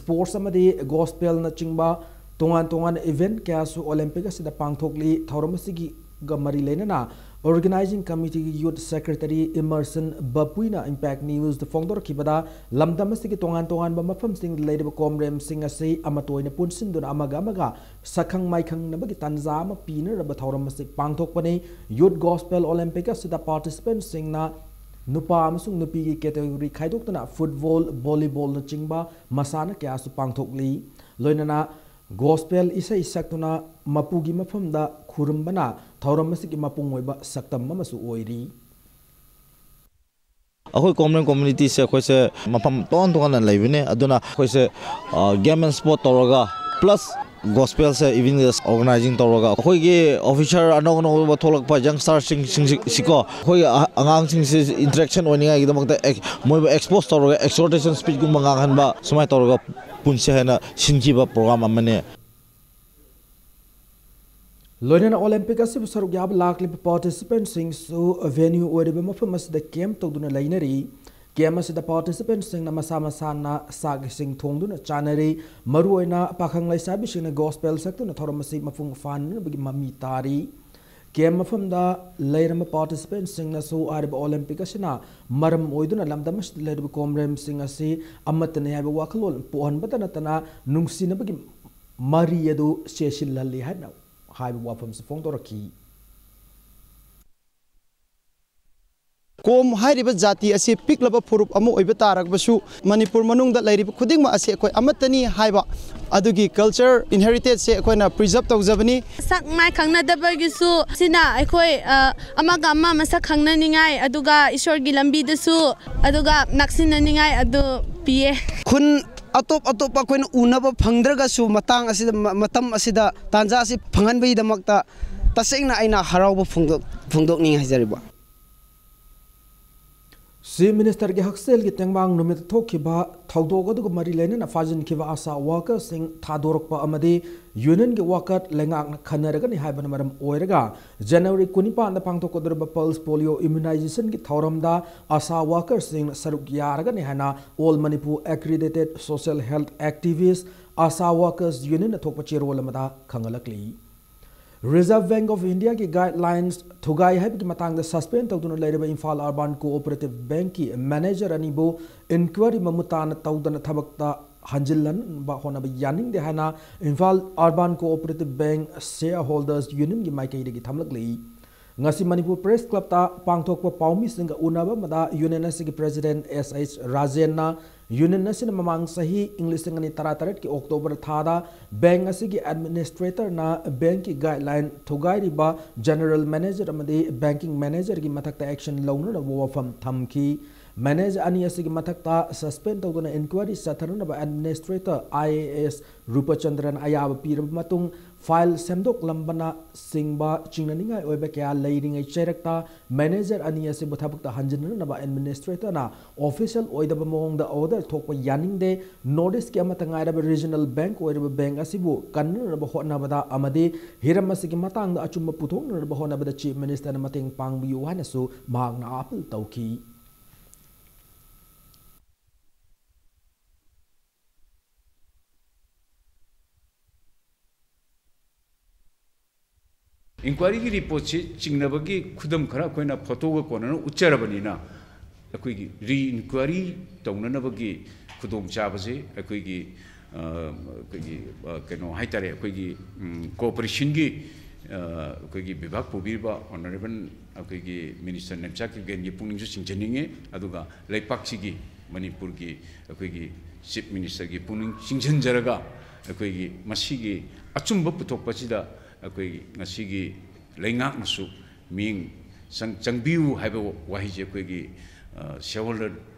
Sports ꯑꯃꯗꯤ gospel ꯅꯆꯤꯡꯕ ꯇꯣꯉꯥꯟ ꯇꯣꯉꯥꯟꯕ event ꯀꯌꯥꯁꯨ Olympic ꯑꯁꯤꯗ ꯄꯥꯡꯊꯣꯛꯂꯤ꯫ ꯊꯧꯔꯝ ꯑꯁꯤꯒ ꯃꯔꯤ ꯂꯩꯅꯅ Organizing Committeeꯒꯤ Youth Secretary Emerson ꯕꯄꯨꯏꯅ Impact Newsꯇ ꯐꯣꯡꯗꯣꯔꯛꯈꯤꯕꯗ, ꯂꯝꯗꯝ ꯑꯁꯤꯒꯤ ꯇꯣꯉꯥꯟ ꯇꯣꯉꯥꯟꯕ ꯃꯐꯝꯁꯤꯡꯗ ꯂꯩꯔꯤꯕ ꯀꯣꯝꯔꯦꯝꯁꯤꯡ ꯑꯁꯤ ꯑꯃꯠꯇ ꯑꯣꯏꯅ ꯄꯨꯟꯁꯤꯟꯗꯨꯅ ꯑꯃꯒ ꯑꯃꯒ ꯁꯛꯈꯪ ꯃꯥꯏꯈꯪꯅꯕꯒꯤ ꯇꯥꯟꯖꯥ ꯑꯃ ꯄꯤꯅꯅꯕ ꯊꯧꯔꯝ ꯑꯁꯤ ꯄꯥꯡꯊꯣꯛꯄꯅꯤ꯫ Youth Gospel Olympic ꯑꯁꯤꯗ participantꯁꯤꯡꯅ ꯅꯨꯄꯥ ꯑꯃꯁꯨꯡ ꯅꯨꯄꯤꯒꯤ category ꯈꯥꯏꯗꯣꯛꯇꯨꯅ football, volleyballꯅꯆꯤꯡꯕ ꯃꯁꯥꯟꯅ ꯀꯌꯥꯁꯨ ꯄꯥꯡꯊꯣꯛꯂꯤ꯫ ꯂꯣꯏꯅꯅ gospel ꯏꯁꯩ ꯁꯛꯇꯨꯅ ꯃꯄꯨꯒꯤ ꯃꯐꯝꯗ ꯈꯨꯔꯨꯝꯕꯅ ꯊꯧꯔꯝ ꯑꯁꯤꯒꯤ ꯃꯄꯨꯡ ꯑꯣꯏꯕ ꯁꯛꯇꯝ ꯑꯃꯁꯨ ꯑꯣꯏꯔꯤ꯫ ꯑꯩꯈꯣꯏ ꯀꯣꯝꯔꯦꯝ communityꯁꯦ ꯑꯩꯈꯣꯏꯁꯦ ꯃꯐꯝ ꯇꯣꯉꯥꯟ ꯇꯣꯉꯥꯟꯅ ꯂꯩꯕꯅꯦ꯫ ꯑꯗꯨꯅ ꯑꯩꯈꯣꯏꯁꯦ game and sport ꯇꯧꯔꯒ plus gospelꯁꯦ eveningꯗ organizing ꯇꯧꯔꯒ, ꯑꯩꯈꯣꯏꯒꯤ officer ꯑꯅꯧ ꯑꯅꯧꯕ ꯊꯣꯛꯂꯛꯄ youngsterꯁꯤꯡ ꯁꯤꯀꯣ, ꯑꯩꯈꯣꯏꯒꯤ ꯑꯉꯥꯡꯁꯤꯡꯁꯤ interaction ꯑꯣꯏꯅꯤꯡꯉꯥꯏꯒꯤꯗꯃꯛꯇ ꯃꯣꯏꯕꯨ expose ꯇꯧꯔꯒ exhortation speechꯀꯨꯝꯕ ꯉꯥꯡꯍꯟꯕ, ꯁꯨꯃꯥꯏꯅ ꯇꯧꯔꯒ ꯄꯨꯟꯁꯤ ꯍꯥꯏꯅ ꯁꯤꯟꯈꯤꯕ program ꯑꯃꯅꯦ꯫ ꯂꯣꯏꯅꯅ Olympic ꯑꯁꯤꯕꯨ ꯁꯔꯨꯛ ꯌꯥꯕ ꯂꯥꯛꯂꯤꯕ participantꯁꯤꯡꯁꯨ venue ꯑꯣꯏꯔꯤꯕ ꯃꯐꯝ ꯑꯁꯤꯗ camp ꯇꯧꯗꯨꯅ ꯂꯩꯅꯔꯤ꯫ Camp ꯑꯁꯤꯗ participantꯁꯤꯡꯅ ꯃꯁꯥ ꯃꯁꯥꯅ ꯆꯥꯛ ꯏꯁꯤꯡ ꯊꯣꯡꯗꯨꯅ ꯆꯥꯅꯔꯤ꯫ ꯃꯔꯨꯑꯣꯏꯅ ꯄꯥꯈꯪ ꯂꯩꯁꯥꯕꯤꯁꯤꯡꯅ gospel ꯁꯛꯇꯨꯅ ꯊꯧꯔꯝ ꯑꯁꯤ ꯃꯄꯨꯡ ꯐꯥꯍꯟꯅꯕꯒꯤ ꯃꯃꯤ ꯇꯥꯔꯤ꯫ Camp ꯃꯐꯝꯗ ꯂꯩꯔꯝꯕ participantꯁꯤꯡꯅꯁꯨ ꯍꯥꯏꯔꯤꯕ Olympic ꯑꯁꯤꯅ ꯃꯔꯝ ꯑꯣꯏꯗꯨꯅ ꯂꯝꯗꯝ ꯑꯁꯤꯗ ꯂꯩꯔꯤꯕ ꯀꯣꯝꯔꯦꯝꯁꯤꯡ ꯑꯁꯤ ꯑꯃꯠꯇꯅꯤ ꯍꯥꯏꯕ ꯋꯥꯈꯜꯂꯣꯟ ꯄꯣꯛꯍꯟꯕꯇ ꯅꯠꯇꯅ ꯅꯨꯡꯁꯤꯅꯕꯒꯤ ꯃꯔꯤ ꯑꯗꯨ ꯆꯦꯠꯁꯤꯜꯍꯜꯂꯤ ꯍꯥꯏꯅ ꯍꯥꯏꯕ ꯋꯥꯐꯝꯁꯨ ꯐꯣꯡꯗꯣꯔꯛꯈꯤ꯫ ꯀꯣꯝ ꯍꯥꯏꯔꯤꯕ ꯖꯥꯇꯤ ꯑꯁꯤ ꯄꯤꯛꯂꯕ ꯐꯨꯔꯨꯞ ꯑꯃ ꯑꯣꯏꯕ ꯇꯥꯔꯒꯁꯨ, ꯃꯅꯤꯄꯨꯔ ꯃꯅꯨꯡꯗ ꯂꯩꯔꯤꯕ ꯈꯨꯗꯤꯡꯃꯛ ꯑꯁꯤ ꯑꯩꯈꯣꯏ ꯑꯃꯠꯇꯅꯤ ꯍꯥꯏꯕ ꯑꯗꯨꯒꯤ culture, inheritageꯁꯦ ꯑꯩꯈꯣꯏꯅ preserve ꯇꯧꯖꯕꯅꯤ꯫ ꯁꯛ ꯃꯥꯏ ꯈꯪꯅꯗꯕꯒꯤꯁꯨ ꯁꯤꯅ ꯑꯩꯈꯣꯏ, ꯑ, ꯑꯃꯒ ꯑꯃ ꯃꯁꯛ ꯈꯪꯅꯅꯤꯡꯉꯥꯏ, ꯑꯗꯨꯒ ꯏꯁꯣꯔꯒꯤ ꯂꯝꯕꯤꯗꯁꯨ, ꯑꯗꯨꯒ ꯅꯛꯁꯤꯟꯅꯅꯤꯡꯉꯥꯏ ꯑꯗꯨ ꯄꯤꯌꯦ꯫ ꯈꯨꯟ ꯑꯇꯣꯞ ꯑꯇꯣꯞꯄ ꯑꯩꯈꯣꯏꯅ ꯎꯅꯕ ꯐꯪꯗ꯭ꯔꯒꯁꯨ, ꯃꯇꯥꯡ ꯑꯁꯤꯗ, ꯃ-, ꯃꯇꯝ ꯑꯁꯤꯗ, ꯇꯥꯟꯖꯥ ꯑꯁꯤ ꯐꯪꯍꯟꯕꯒꯤꯗꯃꯛꯇ ꯇꯁꯦꯡꯅ ꯑꯩꯅ ꯍꯔꯥꯎꯕ ꯐꯣꯡꯗꯣꯛ-, ꯐꯣꯡꯗꯣꯛꯅꯤꯡꯏ ꯍꯥꯏꯖꯔꯤꯕ꯫ Chief Ministerꯒꯤ ꯍꯛꯁꯦꯜꯒꯤ ꯇꯦꯡꯕꯥꯡ ꯅꯨꯃꯤꯠꯇ ꯊꯣꯛꯈꯤꯕ ꯊꯧꯗꯣꯛ ꯑꯗꯨꯒ ꯃꯔꯤ ꯂꯩꯅꯅ ꯐꯥꯖꯤꯟꯈꯤꯕ ASHA workerꯁꯤꯡ ꯊꯥꯗꯣꯔꯛꯄ ꯑꯃꯗꯤ unionꯒꯤ ꯋꯥꯀꯠ ꯂꯩꯉꯥꯛꯅ ꯈꯟꯅꯔꯒꯅꯤ ꯍꯥꯏꯕꯅ ꯃꯔꯝ ꯑꯣꯏꯔꯒ, January ꯀꯨꯟꯅꯤꯄꯥꯟꯗ ꯄꯥꯡꯊꯣꯛꯀꯗꯧꯔꯤꯕ pulse polio immunizationꯒꯤ ꯊꯧꯔꯝꯗ ASHA workerꯁꯤꯡꯅ ꯁꯔꯨꯛ ꯌꯥꯔꯒꯅꯤ ꯍꯥꯏꯅ All Manipur Accredited Social Health Activist ASHA Workers Unionꯅ ꯊꯣꯛꯄ ꯆꯦꯔꯣꯜ ꯑꯃꯗ ꯈꯪꯍꯜꯂꯛꯂꯤ꯫ Reserve Bank of Indiaꯒꯤ guidelines ꯊꯨꯒꯥꯏ ꯍꯥꯏꯕꯒꯤ ꯃꯇꯥꯡꯗ suspend ꯇꯧꯗꯨꯅ ꯂꯩꯔꯤꯕ ꯏꯝꯐꯥꯜ Urban Cooperative Bankꯀꯤ manager ꯑꯅꯤꯕꯨ inquiry ꯃꯃꯨꯠ ꯇꯥꯅ ꯇꯧꯗꯅ ꯊꯕꯛꯇ ꯍꯟꯖꯤꯜꯍꯟꯕ ꯍꯣꯠꯅꯕ ꯌꯥꯅꯤꯡꯗꯦ ꯍꯥꯏꯅ Imphal Urban Cooperative Bank Shareholders Unionꯒꯤ ꯃꯥꯏꯀꯩꯗꯒꯤ ꯊꯝꯂꯛꯂꯤ꯫ ꯉꯁꯤ ꯃꯅꯤꯄꯨꯔ Press Clubꯇ ꯄꯥꯡꯊꯣꯛꯄ ꯄꯥꯎꯃꯤꯁꯤꯡꯒ ꯎꯅꯕ ꯑꯃꯗ union ꯑꯁꯤꯒꯤ president S H ꯔꯥꯖꯦꯟꯅ union ꯑꯁꯤꯅ ꯃꯃꯥꯡ ꯆꯍꯤ ꯏꯪ ꯂꯤꯁꯤꯡ ꯑꯅꯤ ꯇꯔꯥꯇꯔꯦꯠꯀꯤ October ꯊꯥꯗ bank ꯑꯁꯤꯒꯤ administratorꯅ bankꯀꯤ guideline ꯊꯨꯒꯥꯏꯔꯤꯕ general manager ꯑꯃꯗꯤ banking managerꯒꯤ ꯃꯊꯛꯇ action ꯂꯧꯅꯅꯕ ꯋꯥꯐꯝ ꯊꯝꯈꯤ꯫ Manager ꯑꯅꯤ ꯑꯁꯤꯒꯤ ꯃꯊꯛꯇ suspend ꯇꯧꯗꯨꯅ inquiry ꯆꯠꯊꯅꯅꯕ administrator I A S ꯔꯨꯄꯆꯟꯗ꯭ꯔꯟ ꯑꯌꯥꯕ ꯄꯤꯔꯕ ꯃꯇꯨꯡ, file ꯁꯦꯝꯗꯣꯛꯂꯝꯕꯅ ꯆꯤꯡꯕ ꯆꯤꯡꯅꯅꯤꯡꯉꯥꯏ ꯑꯣꯏꯕ ꯀꯌꯥ ꯂꯩꯔꯤꯉꯩ ꯆꯩꯔꯛꯇ manager ꯑꯅꯤ ꯑꯁꯤꯕꯨ ꯊꯕꯛꯇ ꯍꯟꯖꯤꯟꯅꯅꯕ administratorꯅ official ꯑꯣꯏꯗꯕ ꯃꯑꯣꯡꯗ order ꯊꯣꯛꯄ ꯌꯥꯅꯤꯡꯗꯦ꯫ North Eastꯀꯤ ꯑꯃꯠꯇ ꯉꯥꯏꯔꯕ regional bank ꯑꯣꯏꯔꯤꯕ bank ꯑꯁꯤꯕꯨ ꯀꯟꯅꯅꯕ ꯍꯣꯠꯅꯕꯗ ꯑꯃꯗꯤ ꯍꯤꯔꯝ ꯑꯁꯤꯒꯤ ꯃꯇꯥꯡꯗ ꯑꯆꯨꯝꯕ ꯄꯨꯊꯣꯛꯅꯅꯕ ꯍꯣꯠꯅꯕꯗ Chief Ministerꯅ ꯃꯇꯦꯡ ꯄꯥꯡꯕꯤꯌꯨ ꯍꯥꯏꯅꯁꯨ ꯃꯍꯥꯛꯅ appeal ꯇꯧꯈꯤ꯫ Inquiryꯒꯤ reportꯁꯤ ꯆꯤꯡꯅꯕꯒꯤ ꯈꯨꯗꯝ ꯈꯔ ꯑꯩꯈꯣꯏꯅ photoꯒ ꯀꯣꯟꯅꯅ ꯎꯠꯆꯔꯕꯅꯤꯅ, ꯑꯩꯈꯣꯏꯒꯤ re-inquiry ꯇꯧꯅꯅꯕꯒꯤ ꯈꯨꯗꯣꯡꯆꯥꯕꯁꯦ ꯑꯩꯈꯣꯏꯒꯤ, ꯑ, ꯑꯩꯈꯣꯏꯒꯤ, ꯑ, ꯀꯩꯅꯣ ꯍꯥꯏꯇꯥꯔꯦ, ꯑꯩꯈꯣꯏꯒꯤ, ꯎꯝ, cooperationꯒꯤ, ꯑ, ꯑꯩꯈꯣꯏꯒꯤ ꯕꯤꯚꯥꯒ ꯄꯨꯕꯤꯔꯤꯕ Honourable ꯑꯩꯈꯣꯏꯒꯤ Minister ꯅꯦꯝꯆꯥ ꯀꯤꯞꯒꯦꯟꯒꯤ ꯄꯨꯛꯅꯤꯡꯁꯨ ꯆꯤꯡꯁꯤꯟꯅꯤꯡꯉꯤ, ꯑꯗꯨꯒ ꯂꯩꯄꯥꯛꯁꯤꯒꯤ, ꯃꯅꯤꯄꯨꯔꯒꯤ ꯑꯩꯈꯣꯏꯒꯤ Chief Ministerꯒꯤ ꯄꯨꯛꯅꯤꯡ ꯆꯤꯡꯁꯤꯟꯖꯔꯒ, ꯑꯩꯈꯣꯏꯒꯤ ꯃꯁꯤꯒꯤ ꯑꯆꯨꯝꯕ ꯄꯨꯊꯣꯛꯄꯁꯤꯗ ꯑꯩꯈꯣꯏꯒꯤ ꯉꯁꯤꯒꯤ ꯂꯩꯉꯥꯛꯅꯁꯨ ꯃꯤꯠꯌꯦꯡ ꯆꯪ-, ꯆꯪꯕꯤꯌꯨ ꯍꯥꯏꯕ ꯋꯥꯍꯩꯁꯦ ꯑꯩꯈꯣꯏꯒꯤ, ꯑ, Shareholder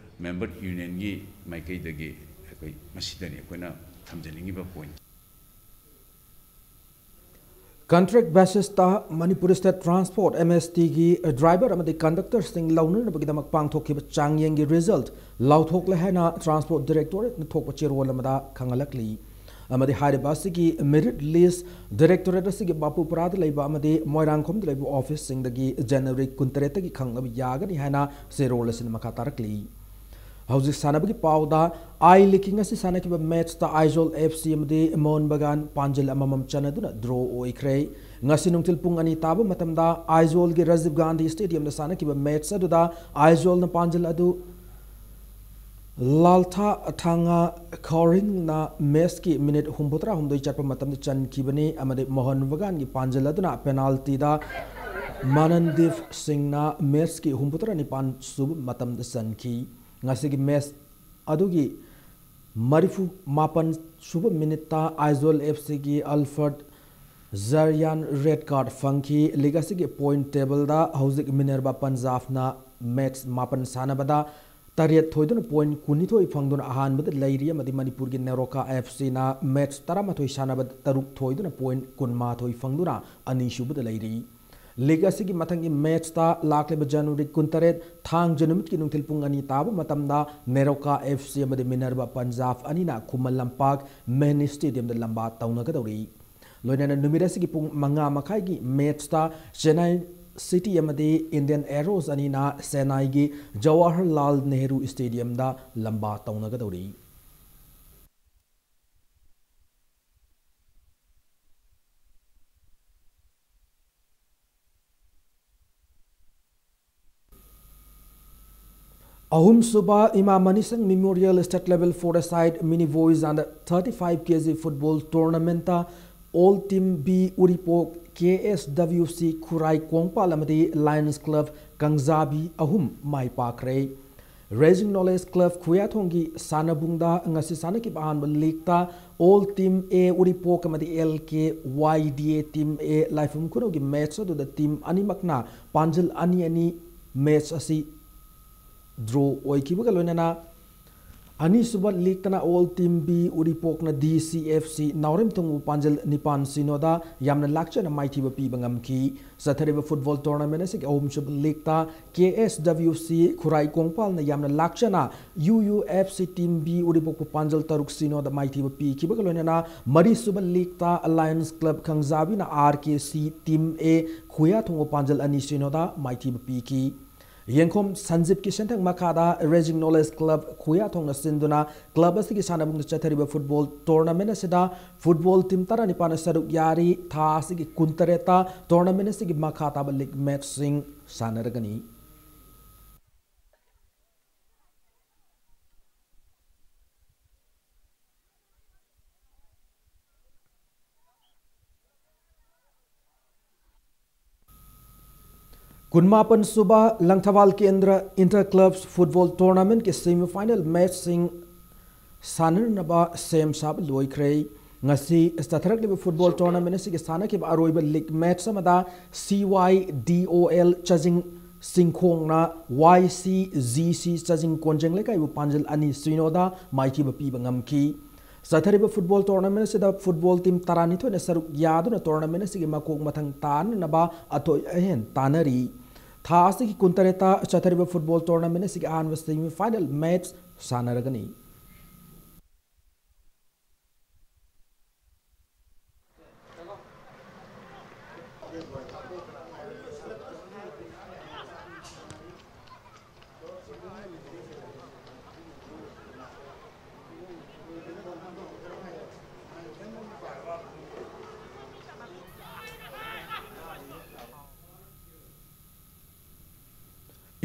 Member Unionꯒꯤ ꯃꯥꯏꯀꯩꯗꯒꯤ ꯑꯩꯈꯣꯏ ꯃꯁꯤꯗꯅꯤ ꯑꯩꯈꯣꯏꯅ ꯊꯝꯖꯅꯤꯡꯉꯤꯕ point꯫ Contract basisꯇ Manipur State Transport, M S Tꯒꯤ driver ꯑꯃꯗꯤ conductorꯁꯤꯡ ꯂꯧꯅꯅꯕꯒꯤꯗꯃꯛ ꯄꯥꯡꯊꯣꯛꯈꯤꯕ ꯆꯥꯡꯌꯦꯡꯒꯤ result ꯂꯥꯎꯊꯣꯛꯂꯦ ꯍꯥꯏꯅ Transport Directorateꯅ ꯊꯣꯛꯄ ꯆꯦꯔꯣꯜ ꯑꯃꯗ ꯈꯪꯍꯜꯂꯛꯂꯤ꯫ ꯑꯃꯗꯤ ꯍꯥꯏꯔꯤꯕ ꯑꯁꯤꯒꯤ merit list Directorate ꯑꯁꯤꯒꯤ ꯕꯥꯄꯨꯄꯨꯔꯥꯗ ꯂꯩꯕ ꯑꯃꯗꯤ ꯃꯣꯏꯔꯥꯡꯈꯣꯝꯗ ꯂꯩꯕ officeꯁꯤꯡꯗꯒꯤ January ꯀꯨꯟꯇꯔꯦꯠꯇꯒꯤ ꯈꯪꯂꯕ ꯌꯥꯒꯅꯤ ꯍꯥꯏꯅ ꯆꯦꯔꯣꯜ ꯑꯁꯤꯅ ꯃꯈꯥ ꯇꯥꯔꯛꯂꯤ꯫ ꯍꯧꯖꯤꯛ ꯁꯥꯟꯅꯕꯒꯤ ꯄꯥꯎꯗ, I League ꯉꯁꯤ ꯁꯥꯟꯅꯈꯤꯕ matchꯇ ꯑꯥꯏꯖꯣꯜ F C ꯑꯃꯗꯤ ꯃꯣꯍꯟ ꯕꯒꯥꯟ ꯄꯥꯟꯖꯤꯜ ꯑꯃꯃꯝ ꯆꯟꯅꯗꯨꯅ draw ꯑꯣꯏꯈ꯭ꯔꯦ꯫ ꯉꯁꯤ ꯅꯨꯡꯊꯤꯜ ꯄꯨꯡ ꯑꯅꯤ ꯇꯥꯕ ꯃꯇꯝꯗ ꯑꯥꯏꯖꯣꯜꯒꯤ ꯔꯥꯖꯤꯕ ꯒꯥꯟꯙꯤ ꯁ꯭ꯇꯦꯗꯤꯌꯝꯗ ꯁꯥꯟꯅꯈꯤꯕ ꯃꯦꯠꯆ ꯑꯗꯨꯗ ꯑꯥꯏꯖꯣꯜꯅ ꯄꯥꯟꯖꯜ ꯑꯗꯨ ꯂꯥꯜꯊꯥ ꯊꯥꯡꯉꯥ ꯈꯧꯔꯤꯡꯅ ꯃꯦꯠꯆꯀꯤ ꯃꯤꯅꯤꯠ ꯍꯨꯝꯐꯨꯇꯔꯥꯍꯨꯝꯗꯣꯏ ꯆꯠꯄ ꯃꯇꯝꯗ ꯆꯟꯈꯤꯕꯅꯤ ꯑꯃꯗꯤ ꯃꯣꯍꯟ ꯕꯒꯥꯟꯒꯤ ꯄꯥꯟꯖꯜ ꯑꯗꯨꯅ ꯄꯦꯅꯥꯜꯇꯤꯗ ꯃꯥꯅꯟꯗꯤꯞ ꯁꯤꯡꯅ ꯃꯦꯠꯆꯀꯤ ꯍꯨꯝꯐꯨꯇꯔꯥ ꯅꯤꯄꯥꯟ ꯁꯨꯕ ꯃꯇꯝꯗ ꯆꯟꯈꯤ꯫ ꯉꯁꯤꯒꯤ ꯃꯦꯠꯆ ꯑꯗꯨꯒꯤ ꯃꯔꯤꯐꯨ ꯃꯥꯄꯟ ꯁꯨꯕ ꯃꯤꯅꯤꯠꯇ ꯑꯥꯏꯖꯣꯜ ꯑꯦꯐ ꯁꯤꯒꯤ ꯑꯜꯐꯔꯠ ꯖꯔꯌꯥꯟ ꯔꯦꯗ ꯀꯥꯔꯗ ꯐꯪꯈꯤ꯫ ꯂꯤꯒ ꯑꯁꯤꯒꯤ ꯄꯣꯏꯟ ꯇꯦꯕꯜꯗ ꯍꯧꯖꯤꯛ ꯃꯤꯅꯔꯕꯥ ꯄꯟꯖꯥꯕꯅ ꯃꯦꯠꯆ ꯃꯥꯄꯟ ꯁꯥꯟꯅꯕꯗ ꯇꯔꯦꯠ ꯊꯣꯏꯗꯨꯅ ꯄꯣꯏꯟ ꯀꯨꯟꯅꯤꯊꯣꯏ ꯐꯪꯗꯨꯅ ꯑꯍꯥꯟꯕꯗ ꯂꯩꯔꯤ ꯑꯃꯗꯤ ꯃꯅꯤꯄꯨꯔꯒꯤ ꯅꯦꯔꯣꯀꯥ ꯑꯦꯐ ꯁꯤꯅ ꯃꯦꯠꯆ ꯇꯔꯥꯃꯥꯊꯣꯏ ꯁꯥꯟꯅꯕꯗ ꯇꯔꯨꯛ ꯊꯣꯏꯗꯨꯅ ꯄꯣꯏꯟ ꯀꯨꯟꯃꯥꯊꯣꯏ ꯐꯪꯗꯨꯅ ꯑꯅꯤꯁꯨꯕꯗ ꯂꯩꯔꯤ꯫ ꯂꯤꯒ ꯑꯁꯤꯒꯤ ꯃꯊꯪꯒꯤ ꯃꯦꯠꯆꯇ ꯂꯥꯛꯂꯤꯕ ꯖꯅꯋꯥꯔꯤ ꯀꯨꯟꯇꯔꯦꯠ ꯊꯥꯡꯖ ꯅꯨꯃꯤꯠꯀꯤ ꯅꯨꯡꯊꯤꯜ ꯄꯨꯡ ꯑꯅꯤ ꯇꯥꯕ ꯃꯇꯝꯗ ꯅꯦꯔꯣꯀꯥ ꯑꯦꯐ ꯁꯤ ꯑꯃꯗꯤ ꯃꯤꯅꯔꯕꯥ ꯄꯟꯖꯥꯕ ꯑꯅꯤꯅ ꯈꯨꯃꯟ ꯂꯝꯄꯥꯛ ꯃꯦꯟ ꯁ꯭ꯇꯦꯗꯤꯌꯝꯗ ꯂꯝꯕꯥ ꯇꯧꯅꯒꯗꯧꯔꯤ꯫ ꯂꯣꯏꯅꯅ ꯅꯨꯃꯤꯠ ꯑꯁꯤꯒꯤ ꯄꯨꯡ ꯃꯉꯥ ꯃꯈꯥꯏꯒꯤ ꯃꯦꯠꯆꯇ ꯆꯦꯟꯅꯥꯏ ꯁꯤꯇꯤ ꯑꯃꯗꯤ ꯏꯟꯗꯤꯌꯟ ꯑꯦꯔꯣꯁ ꯑꯅꯤꯅ ꯆꯦꯟꯅꯥꯏꯒꯤ ꯖꯋꯥꯍꯔꯂꯥꯜ ꯅꯦꯍꯔꯨ ꯁ꯭ꯇꯦꯗꯤꯌꯝꯗ ꯂꯝꯕꯥ ꯇꯧꯅꯒꯗꯧꯔꯤ꯫ ꯑꯍꯨꯝꯁꯨꯕ ꯏꯃꯥ ꯃꯅꯤꯁꯪ Memorial State Level Four-a-side Mini Boys Under Thirty-Five K G Football Tournament-ꯇ All Team B ꯎꯔꯤꯄꯣꯛ, ꯀꯦ ꯑꯦꯁ ꯗꯕ꯭ꯂꯤꯎ ꯁꯤ ꯈꯨꯔꯥꯏ ꯀꯣꯡꯄꯥꯜ ꯑꯃꯗꯤ Lions Club ꯀꯪꯖꯥꯕꯤ ꯑꯍꯨꯝ ꯃꯥꯏ ꯄꯥꯛꯈ꯭ꯔꯦ꯫ Raising Knowledge Club ꯈꯨꯌꯥꯊꯣꯡꯒꯤ ꯁꯥꯟꯅꯕꯨꯡꯗ ꯉꯁꯤ ꯁꯥꯟꯅꯈꯤꯕ ꯑꯍꯥꯟꯕ ꯂꯤꯒꯇ All Team A ꯎꯔꯤꯄꯣꯛ ꯑꯃꯗꯤ L K Y D A Team A ꯂꯥꯏꯐꯝ ꯈꯨꯅꯧꯒꯤ ꯃꯦꯠꯆ ꯑꯗꯨꯗ ꯇꯤꯝ ꯑꯅꯤꯃꯛꯅ ꯄꯥꯟꯖꯜ ꯑꯅꯤ ꯑꯅꯤ ꯃꯦꯠꯆ ꯑꯁꯤ ꯗ꯭ꯔꯣ ꯑꯣꯏꯈꯤꯕꯒ ꯂꯣꯏꯅꯅ ꯑꯅꯤꯁꯨꯕ ꯂꯤꯒꯇꯅ All Team B ꯎꯔꯤꯄꯣꯛꯅ ꯗꯤ ꯁꯤ ꯑꯦꯐ ꯁꯤ ꯅꯥꯎꯔꯦꯝꯊꯣꯡꯕꯨ ꯄꯥꯟꯖꯜ ꯅꯤꯄꯥꯟ ꯁꯤꯅꯣꯗ ꯌꯥꯝꯅ ꯂꯥꯛꯆꯅ ꯃꯥꯏꯊꯤꯕ ꯄꯤꯕ ꯉꯝꯈꯤ꯫ ꯆꯠꯊꯔꯤꯕ ꯐꯨꯠꯕꯣꯜ ꯇꯣꯔꯅꯥꯃꯦꯟ ꯑꯁꯤꯒꯤ ꯑꯍꯨꯝꯁꯨꯕ ꯂꯤꯒꯇ ꯀꯦ ꯑꯦꯁ ꯗꯕ꯭ꯂꯤꯎ ꯁꯤ ꯈꯨꯔꯥꯏ ꯀꯣꯡꯄꯥꯜꯅ ꯌꯥꯝꯅ ꯂꯥꯛꯆꯅ U U F C Team B ꯎꯔꯤꯄꯣꯛꯄꯨ ꯄꯥꯟꯖꯜ ꯇꯔꯨꯛ ꯁꯤꯅꯣꯗ ꯃꯥꯏꯊꯤꯕ ꯄꯤꯈꯤꯕꯒ ꯂꯣꯏꯅꯅ ꯃꯔꯤꯁꯨꯕ ꯂꯤꯒꯇ Lions Club ꯈꯪꯖꯥꯕꯤꯅ R K C Team A ꯈꯨꯌꯥꯊꯣꯡꯕꯨ ꯄꯥꯟꯖꯜ ꯑꯅꯤ ꯁꯤꯅꯣꯗ ꯃꯥꯏꯊꯤꯕ ꯄꯤꯈꯤ꯫ ꯌꯦꯡꯈꯣꯝ ꯁꯟꯖꯤꯞꯀꯤ ꯁꯦꯟꯊꯪ ꯃꯈꯥꯗ Raising Knowledge Club ꯈꯨꯌꯥꯊꯣꯡꯅ ꯁꯤꯟꯗꯨꯅ club ꯑꯁꯤꯒꯤ ꯁꯥꯟꯅꯕꯨꯡꯗ ꯆꯠꯊꯔꯤꯕ football tournament ꯑꯁꯤꯗ football team ꯇꯔꯥꯅꯤꯄꯥꯟꯅ ꯁꯔꯨꯛ ꯌꯥꯔꯤ꯫ ꯊꯥ ꯑꯁꯤꯒꯤ ꯀꯨꯟꯇꯔꯦꯠꯇ tournament ꯑꯁꯤꯒꯤ ꯃꯈꯥ ꯇꯥꯕ league matchꯁꯤꯡ ꯁꯥꯟꯅꯔꯒꯅꯤ꯫ ꯀꯨꯟꯃꯥꯄꯟ ꯁꯨꯕ ꯂꯪꯊꯕꯥꯜ ꯀꯦꯟꯗ꯭ꯔ inter clubs football tournamentꯀꯤ semi final matchꯁꯤꯡ ꯁꯥꯟꯅꯅꯕ ꯁꯦꯝ ꯁꯥꯕ ꯂꯣꯏꯈ꯭ꯔꯦ꯫ ꯉꯁꯤ ꯆꯠꯊꯔꯛꯂꯤꯕ football tournament ꯑꯁꯤꯒꯤ ꯁꯥꯟꯅꯈꯤꯕ ꯑꯔꯣꯏꯕ league match ꯑꯃꯗ C Y D O L ꯆꯥꯖꯤꯡ ꯆꯤꯡꯈꯣꯡꯅ Y C G C ꯆꯥꯖꯤꯡ ꯀꯣꯟꯖꯦꯡ ꯂꯩꯀꯥꯏꯕꯨ ꯄꯥꯟꯖꯜ ꯑꯅꯤ ꯁꯤꯅꯣꯗ ꯃꯥꯏꯊꯤꯕ ꯄꯤꯕ ꯉꯝꯈꯤ꯫ ꯆꯠꯊꯔꯤꯕ football tournament ꯑꯁꯤꯗ football team ꯇꯔꯥꯅꯤꯊꯣꯏꯅ ꯁꯔꯨꯛ ꯌꯥꯗꯨꯅ tournament ꯑꯁꯤꯒꯤ ꯃꯀꯣꯛ ꯃꯊꯪ ꯇꯥꯅꯅꯕ ꯑꯊꯣꯏ ꯑꯍꯦꯟ ꯇꯥꯟꯅꯔꯤ꯫ ꯊꯥ ꯑꯁꯤꯒꯤ ꯀꯨꯟꯇꯔꯦꯠꯇ ꯆꯠꯊꯔꯤꯕ football tournament ꯑꯁꯤꯒꯤ ꯑꯍꯥꯟꯕ semi final match ꯁꯥꯟꯅꯔꯒꯅꯤ꯫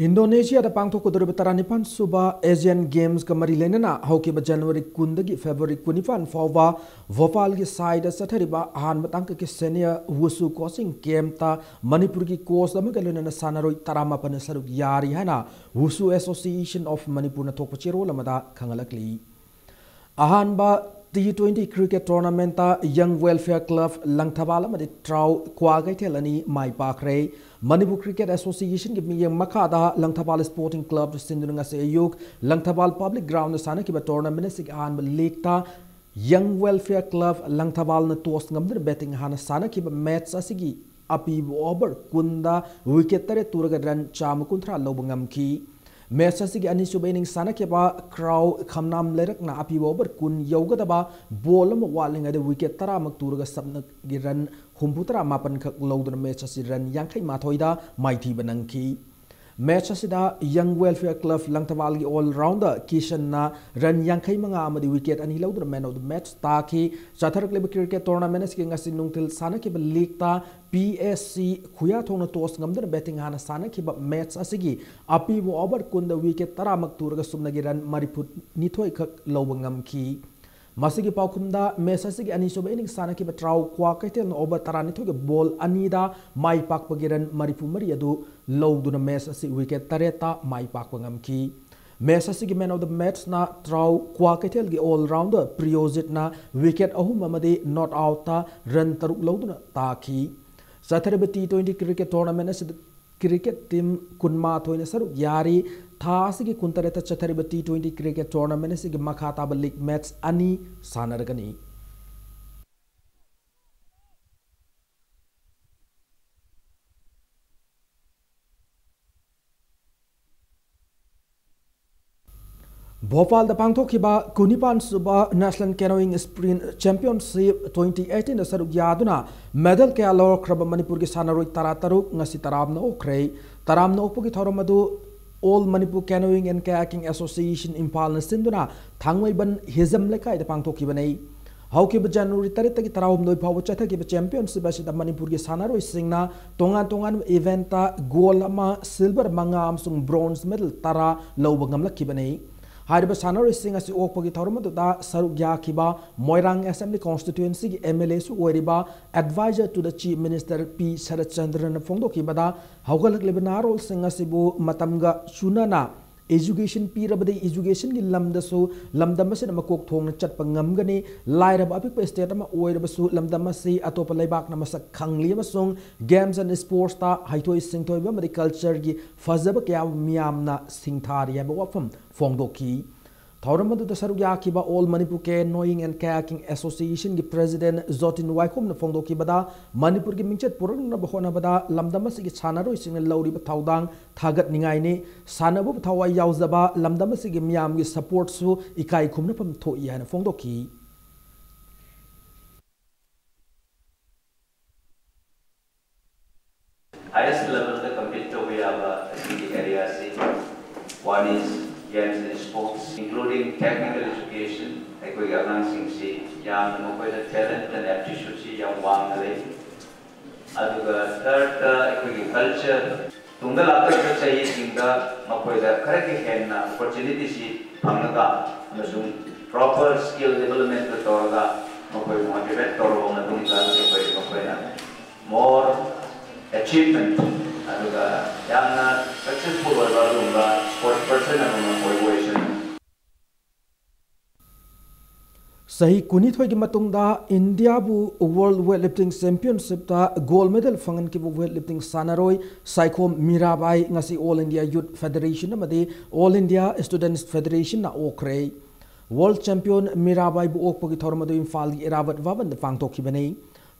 ꯏꯟꯗꯣꯅꯦꯁꯤꯌꯥꯗ ꯄꯥꯡꯊꯣꯛꯀꯗꯧꯔꯤꯕ ꯇꯔꯥꯅꯤꯄꯥꯟ ꯁꯨꯕ Asian Gamesꯀ ꯃꯔꯤ ꯂꯩꯅꯅ ꯍꯧꯈꯤꯕ January ꯀꯨꯟꯗꯒꯤ February ꯀꯨꯟꯅꯤꯄꯥꯟ ꯐꯥꯎꯕ ꯚꯣꯄꯥꯜꯒꯤ ꯁꯥꯏꯗ ꯆꯠꯊꯔꯤꯕ ꯑꯍꯥꯟꯕ ꯇꯥꯡꯀꯛꯀꯤ senior wushu coaching campꯇ ꯃꯅꯤꯄꯨꯔꯒꯤ coach ꯑꯃꯒ ꯂꯣꯏꯅꯅ ꯁꯥꯟꯅꯔꯣꯏ ꯇꯔꯥꯃꯥꯄꯟꯅ ꯁꯔꯨꯛ ꯌꯥꯔꯤ ꯍꯥꯏꯅ Wushu Association of Manipurꯅ ꯊꯣꯛꯄ ꯆꯦꯔꯣꯜ ꯑꯃꯗ ꯈꯪꯍꯜꯂꯛꯂꯤ꯫ ꯑꯍꯥꯟꯕ T twenty cricket tournamentꯇ Young Welfare Club Langthabal ꯑꯃꯗꯤ ꯇ꯭ꯔꯥꯎ ꯀ꯭ꯋꯥꯀꯩꯊꯦꯜ ꯑꯅꯤ ꯃꯥꯏ ꯄꯥꯛꯈ꯭ꯔꯦ꯫ ꯃꯅꯤꯄꯨꯔ Cricket Associationꯒꯤ ꯃꯤꯠꯌꯦꯡ ꯃꯈꯥꯗ ꯂꯪꯊꯕꯥꯜ Sporting Club ꯁꯤꯟꯗꯨꯅ ꯉꯁꯤ ꯑꯌꯨꯛ ꯂꯪꯊꯕꯥꯜ Public Groundꯗ ꯁꯥꯟꯅꯈꯤꯕ tournament ꯑꯁꯤꯒꯤ ꯑꯍꯥꯟꯕ legꯇ Young Welfare Club ꯂꯪꯊꯕꯥꯜꯅ toss ꯉꯝꯗꯨꯅ batting ꯍꯥꯟꯅ ꯁꯥꯟꯅꯈꯤꯕ match ꯑꯁꯤꯒꯤ ꯑꯄꯤꯕ over ꯀꯨꯟꯗ wicket ꯇꯔꯦꯠ ꯇꯨꯔꯒ run ꯆꯥꯝꯃ ꯀꯨꯟꯊ꯭ꯔꯥ ꯂꯧꯕ ꯉꯝꯈꯤ꯫ Match ꯑꯁꯤꯒꯤ ꯑꯅꯤꯁꯨꯕ innings ꯁꯥꯟꯅꯈꯤꯕ ꯀ꯭ꯔꯥꯎ ꯈꯝꯅꯥꯝ ꯂꯩꯔꯛꯅ ꯑꯄꯤꯕ over ꯀꯨꯟ ꯌꯧꯒꯗꯕ ball ꯑꯃ ꯋꯥꯠꯂꯤꯉꯩꯗ wicket ꯇꯔꯥꯃꯛ ꯇꯨꯔꯒ ꯁꯞꯅꯒꯤ run ꯍꯨꯝꯐꯨꯇꯔꯥ ꯃꯥꯄꯟ ꯈꯛ ꯂꯧꯗꯨꯅ match ꯑꯁꯤ run ꯌꯥꯡꯈꯩ ꯃꯥꯊꯣꯏꯗ ꯃꯥꯏꯊꯤꯕ ꯅꯪꯈꯤ꯫ Match ꯑꯁꯤꯗ Young Welfare Club ꯂꯪꯊꯕꯥꯜꯒꯤ all rounder ꯀꯤꯁꯟꯅ run ꯌꯥꯡꯈꯩ ꯃꯉꯥ ꯑꯃꯗꯤ wicket ꯑꯅꯤ ꯂꯧꯗꯨꯅ man of the match ꯇꯥꯈꯤ꯫ ꯆꯠꯊꯔꯛꯂꯤꯕ cricket tournament ꯑꯁꯤꯒꯤ ꯉꯁꯤ ꯅꯨꯡꯊꯤꯜ ꯁꯥꯟꯅꯈꯤꯕ leagueꯇ P S C ꯈꯨꯌꯥꯊꯣꯡꯅ toss ꯉꯝꯗꯨꯅ batting ꯍꯥꯟꯅ ꯁꯥꯟꯅꯈꯤꯕ꯫ Match ꯑꯁꯤꯒꯤ ꯑꯄꯤꯕ over ꯀꯨꯟꯗ wicket ꯇꯔꯥꯃꯛ ꯇꯨꯔꯒ ꯁꯨꯞꯅꯒꯤ run ꯃꯔꯤꯐꯨ ꯅꯤꯊꯣꯏ ꯈꯛ ꯂꯧꯕ ꯉꯝꯈꯤ꯫ ꯃꯁꯤꯒꯤ ꯄꯥꯎꯈꯨꯝꯗ match ꯑꯁꯤꯒꯤ ꯑꯅꯤꯁꯨꯕ innings ꯁꯥꯟꯅꯈꯤꯕ ꯇ꯭ꯔꯥꯎ ꯀ꯭ꯋꯥꯀꯩꯊꯦꯜꯅ over ꯇꯔꯥꯅꯤꯊꯣꯏꯒꯤ ball ꯑꯅꯤꯗ ꯃꯥꯏ ꯄꯥꯛꯄꯒꯤ run ꯃꯔꯤꯐꯨ ꯃꯔꯤ ꯑꯗꯨ ꯂꯧꯗꯨꯅ match ꯑꯁꯤ wicket ꯇꯔꯦꯠꯇ ꯃꯥꯏ ꯄꯥꯛꯄ ꯉꯝꯈꯤ꯫ Match ꯑꯁꯤꯒꯤ man of the matchꯅ ꯇ꯭ꯔꯥꯎ ꯀ꯭ꯋꯥꯀꯩꯊꯦꯜꯒꯤ all rounder ꯄ꯭ꯔꯤꯌꯣꯖꯤꯠꯅ wicket ꯑꯍꯨꯝ ꯑꯃꯗꯤ not outꯇ run ꯇꯔꯨꯛ ꯂꯧꯗꯨꯅ ꯇꯥꯈꯤ꯫ ꯆꯠꯊꯔꯤꯕ T twenty cricket tournament ꯑꯁꯤꯗ cricket team ꯀꯨꯟꯃꯥꯊꯣꯏꯅ ꯁꯔꯨꯛ ꯌꯥꯔꯤ꯫ ꯊꯥ ꯑꯁꯤꯒꯤ ꯀꯨꯟꯇꯔꯦꯠꯇ ꯆꯠꯊꯔꯤꯕ T twenty cricket tournament ꯑꯁꯤꯒꯤ ꯃꯈꯥ ꯇꯥꯕ league match ꯑꯅꯤ ꯁꯥꯟꯅꯔꯒꯅꯤ꯫ ꯚꯣꯄꯥꯜꯗ ꯄꯥꯡꯊꯣꯛꯈꯤꯕ ꯀꯨꯟꯅꯤꯄꯥꯟ ꯁꯨꯕ National Canoeing Sprint Championship twenty eighteenꯗ ꯁꯔꯨꯛ ꯌꯥꯗꯨꯅ medal ꯀꯌꯥ ꯂꯧꯔꯛꯈ꯭ꯔꯕ ꯃꯅꯤꯄꯨꯔꯒꯤ ꯁꯥꯟꯅꯔꯣꯏ ꯇꯔꯥꯇꯔꯨꯛ ꯉꯁꯤ ꯇꯔꯥꯝꯅ ꯑꯣꯛꯈ꯭ꯔꯦ꯫ ꯇꯔꯥꯝꯅ ꯑꯣꯛꯄꯒꯤ ꯊꯧꯔꯝ ꯑꯗꯨ All Manipur Canoeing and Kayaking Association ꯏꯝꯐꯥꯜꯅ ꯁꯤꯟꯗꯨꯅ ꯊꯥꯡꯃꯩꯕꯟ ꯍꯤꯖꯝ ꯂꯩꯀꯥꯏꯗ ꯄꯥꯡꯊꯣꯛꯈꯤꯕꯅꯤ꯫ ꯍꯧꯈꯤꯕ January ꯇꯔꯦꯠꯇꯒꯤ ꯇꯔꯥꯍꯨꯝꯗꯣꯏ ꯐꯥꯎꯕ ꯆꯠꯊꯈꯤꯕ championship ꯑꯁꯤꯗ ꯃꯅꯤꯄꯨꯔꯒꯤ ꯁꯥꯟꯅꯔꯣꯏꯁꯤꯡꯅ ꯇꯣꯉꯥꯟ ꯇꯣꯉꯥꯟꯕ eventꯇ gold ꯑꯃ, silver ꯃꯉꯥ ꯑꯃꯁꯨꯡ bronze medal ꯇꯔꯥ ꯂꯧꯕ ꯉꯝꯂꯛꯈꯤꯕꯅꯤ꯫ ꯍꯥꯏꯔꯤꯕ ꯁꯥꯟꯅꯔꯣꯏꯁꯤꯡ ꯑꯁꯤ ꯑꯣꯛꯄꯒꯤ ꯊꯧꯔꯝ ꯑꯗꯨꯗ ꯁꯔꯨꯛ ꯌꯥꯈꯤꯕ ꯃꯣꯏꯔꯥꯡ Assembly Constituencyꯒꯤ MLAꯁꯨ ꯑꯣꯏꯔꯤꯕ Advisor to the Chief Minister P ꯁꯔꯠꯆꯟꯗ꯭ꯔꯅ ꯐꯣꯡꯗꯣꯛꯈꯤꯕꯗ, ꯍꯧꯒꯠꯂꯛꯂꯤꯕ ꯅꯍꯥꯔꯣꯜꯁꯤꯡ ꯑꯁꯤꯕꯨ ꯃꯇꯝꯒ ꯆꯨꯅꯅ education ꯄꯤꯔꯕꯗꯤ educationꯒꯤ ꯂꯝꯗꯁꯨ ꯂꯝꯗꯝ ꯑꯁꯤꯅ ꯃꯀꯣꯛ ꯊꯣꯡꯅ ꯆꯠꯄ ꯉꯝꯒꯅꯤ꯫ ꯂꯥꯏꯔꯕ ꯑꯄꯤꯛꯄ state ꯑꯃ ꯑꯣꯏꯔꯕꯁꯨ ꯂꯝꯗꯝ ꯑꯁꯤ ꯑꯇꯣꯞꯄ ꯂꯩꯕꯥꯛꯅ ꯃꯁꯛ ꯈꯪꯂꯤ ꯑꯃꯁꯨꯡ games and sportsꯇ ꯍꯩꯊꯣꯏ ꯁꯤꯡꯊꯣꯏꯕ ꯑꯃꯗꯤ cultureꯒꯤ ꯐꯖꯕ ꯀꯌꯥ ꯃꯤꯌꯥꯝꯅ ꯁꯤꯡꯊꯥꯔꯤ ꯍꯥꯏꯕ ꯋꯥꯐꯝ ꯐꯣꯡꯗꯣꯛꯈꯤ꯫ ꯊꯧꯔꯝ ꯑꯗꯨꯗ ꯁꯔꯨꯛ ꯌꯥꯈꯤꯕ All Manipur Canoeing and Kayaking Associationꯒꯤ President ꯖꯣꯇꯤꯟ ꯋꯥꯏꯈꯣꯝꯅ ꯐꯣꯡꯗꯣꯛꯈꯤꯕꯗ, ꯃꯅꯤꯄꯨꯔꯒꯤ ꯃꯤꯡꯆꯠ ꯄꯨꯔꯛꯅꯕ ꯍꯣꯠꯅꯕꯗ ꯂꯝꯗꯝ ꯑꯁꯤꯒꯤ ꯁꯥꯟꯅꯔꯣꯏꯁꯤꯡꯅ ꯂꯧꯔꯤꯕ ꯊꯧꯗꯥꯡ ꯊꯥꯒꯠꯅꯤꯡꯉꯥꯏꯅꯤ꯫ ꯁꯥꯟꯅꯕꯕꯨ ꯊꯋꯥꯏ ꯌꯥꯎꯖꯕ ꯂꯝꯗꯝ ꯑꯁꯤꯒꯤ ꯃꯤꯌꯥꯝꯒꯤ supportꯁꯨ ꯏꯀꯥꯏ ꯈꯨꯝꯅꯐꯝ ꯊꯣꯛꯏ ꯍꯥꯏꯅ ꯐꯣꯡꯗꯣꯛꯈꯤ꯫ Highest levelꯗ compete ꯇꯧꯕ ꯌꯥꯕ ꯑꯁꯤꯒꯤ One is games and sports, including technical education. ꯑꯩꯈꯣꯏꯒꯤ ꯑꯉꯥꯡꯁꯤꯡꯁꯤ ꯌꯥꯝꯅ ꯃꯈꯣꯏꯗ talent and aptitudeꯁꯤ ꯌꯥꯝ ꯋꯥꯡꯅ ꯂꯩ꯫ ꯑꯗꯨꯒ thirdꯇ ꯑꯩꯈꯣꯏꯒꯤ culture, ꯇꯨꯡꯗ ꯂꯥꯛꯀꯗꯕ ꯆꯍꯤꯁꯤꯡꯗ ꯃꯈꯣꯏꯗ ꯈꯔꯒꯤ ꯍꯦꯟꯅ opportunityꯁꯤ ꯐꯪꯉꯒ ꯑꯃꯁꯨꯡ proper skill developmentꯇ ꯇꯧꯔꯒ ꯃꯈꯣꯏꯕꯨ motivate ꯇꯧꯔꯕ ꯃꯇꯨꯡꯗ ꯑꯩꯈꯣꯏ ꯃꯈꯣꯏꯅ more achievement ꯑꯗꯨꯒ ꯌꯥꯝꯅ successful ꯑꯣꯏꯕ ꯑꯗꯨꯒꯨꯝꯕ sports person ꯑꯃꯃꯝ ꯑꯣꯏꯕ ꯑꯣꯏꯁꯅꯨ꯫ ꯆꯍꯤ ꯀꯨꯟꯅꯤꯊꯣꯏꯒꯤ ꯃꯇꯨꯡꯗ ꯏꯟꯗꯤꯌꯥꯕꯨ World Weightlifting Championshipꯇ gold medal ꯐꯪꯍꯟꯈꯤꯕ weightlifting ꯁꯥꯟꯅꯔꯣꯏ ꯁꯥꯏꯈꯣꯝ ꯃꯤꯔꯥꯕꯥꯏ ꯉꯁꯤ All India Youth Federation ꯑꯃꯗꯤ All India Students Federationꯅ ꯑꯣꯛꯈ꯭ꯔꯦ꯫ World champion ꯃꯤꯔꯥꯕꯥꯏꯕꯨ ꯑꯣꯛꯄꯒꯤ ꯊꯧꯔꯝ ꯑꯗꯨ ꯏꯝꯐꯥꯜꯒꯤ ꯏꯔꯥꯕꯠ ꯚꯕꯟꯗ ꯄꯥꯡꯊꯣꯛꯈꯤꯕꯅꯤ꯫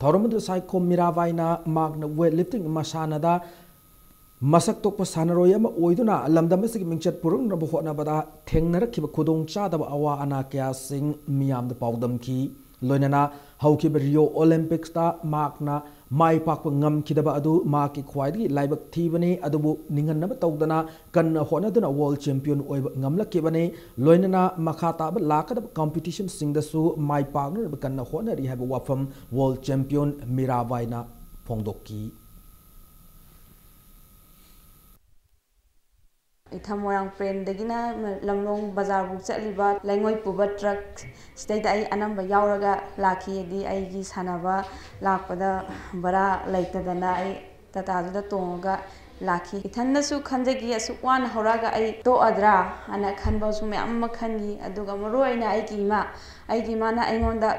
ꯊꯧꯔꯝ ꯑꯗꯨꯗ ꯁꯥꯏꯈꯣꯝ ꯃꯤꯔꯥꯕꯥꯏꯅ ꯃꯍꯥꯛꯅ weightlifting ꯃꯁꯥꯟꯅꯗ ꯃꯁꯛ ꯊꯣꯛꯄ ꯁꯥꯟꯅꯔꯣꯏ ꯑꯃ ꯑꯣꯏꯗꯨꯅ ꯂꯝꯗꯝ ꯑꯁꯤꯒꯤ ꯃꯤꯡꯆꯠ ꯄꯨꯔꯛꯅꯕ ꯍꯣꯠꯅꯕꯗ ꯊꯦꯡꯅꯔꯛꯈꯤꯕ ꯈꯨꯗꯣꯡꯆꯥꯗꯕ ꯑꯋꯥ ꯑꯅꯥ ꯀꯌꯥꯁꯤꯡ ꯃꯤꯌꯥꯝꯗ ꯄꯥꯎꯗꯝꯈꯤ꯫ ꯂꯣꯏꯅꯅ ꯍꯧꯈꯤꯕ Rio Olympicsꯇ ꯃꯍꯥꯛꯅ ꯃꯥꯏ ꯄꯥꯛꯄ ꯉꯝꯈꯤꯗꯕ ꯑꯗꯨ ꯃꯍꯥꯛꯀꯤ ꯈ꯭ꯋꯥꯏꯗꯒꯤ ꯂꯥꯏꯕꯛ ꯊꯤꯕꯅꯤ, ꯑꯗꯨꯕꯨ ꯅꯤꯡꯍꯟꯅꯕ ꯇꯧꯗꯅ ꯀꯟꯅ ꯍꯣꯠꯅꯗꯨꯅ world champion ꯑꯣꯏꯕ ꯉꯝꯂꯛꯈꯤꯕꯅꯤ꯫ ꯂꯣꯏꯅꯅ ꯃꯈꯥ ꯇꯥꯕ ꯂꯥꯛꯀꯗꯕ competitionꯁꯤꯡꯗꯁꯨ ꯃꯥꯏ ꯄꯥꯛꯅꯅꯕ ꯀꯟꯅ ꯍꯣꯠꯅꯔꯤ ꯍꯥꯏꯕ ꯋꯥꯐꯝ world champion ꯃꯤꯔꯥꯕꯥꯏꯅ ꯐꯣꯡꯗꯣꯛꯈꯤ꯫ ꯏꯊꯝ ꯃꯣꯏꯔꯥꯡ ꯄꯔꯦꯡꯗꯒꯤꯅ ꯂꯝꯂꯣꯡ ꯕꯖꯥꯔꯐꯥꯎ ꯆꯠꯂꯤꯕ ꯂꯩꯉꯣꯏ ꯄꯨꯕ ꯇ꯭ꯔꯛ ꯁꯤꯗꯩꯗ ꯑꯩ ꯑꯅꯝꯕ ꯌꯥꯎꯔꯒ ꯂꯥꯛꯈꯤ꯫ ꯍꯥꯏꯗꯤ ꯑꯩꯒꯤ ꯁꯥꯟꯅꯕ ꯂꯥꯛꯄꯗ ꯚꯔꯥ ꯂꯩꯇꯗꯅ ꯑꯩ ꯇꯥꯇꯥꯗꯨꯗ ꯇꯣꯡꯉꯒ ꯂꯥꯛꯈꯤ꯫ ꯏꯊꯟꯗꯁꯨ ꯈꯟꯖꯈꯤ, ꯑꯁꯨꯛ ꯋꯥꯅ ꯍꯧꯔꯛꯑꯒ ꯑꯩ ꯇꯣꯛꯑꯗ꯭ꯔꯥ ꯍꯥꯏꯅ ꯈꯟꯕꯁꯨ ꯃꯌꯥꯝ ꯑꯃ ꯈꯟꯈꯤ꯫ ꯑꯗꯨꯒ ꯃꯔꯨ ꯑꯣꯏꯅ ꯑꯩꯒꯤ ꯏꯃꯥ, ꯑꯩꯒꯤ ꯏꯃꯥꯅ ꯑꯩꯉꯣꯟꯗ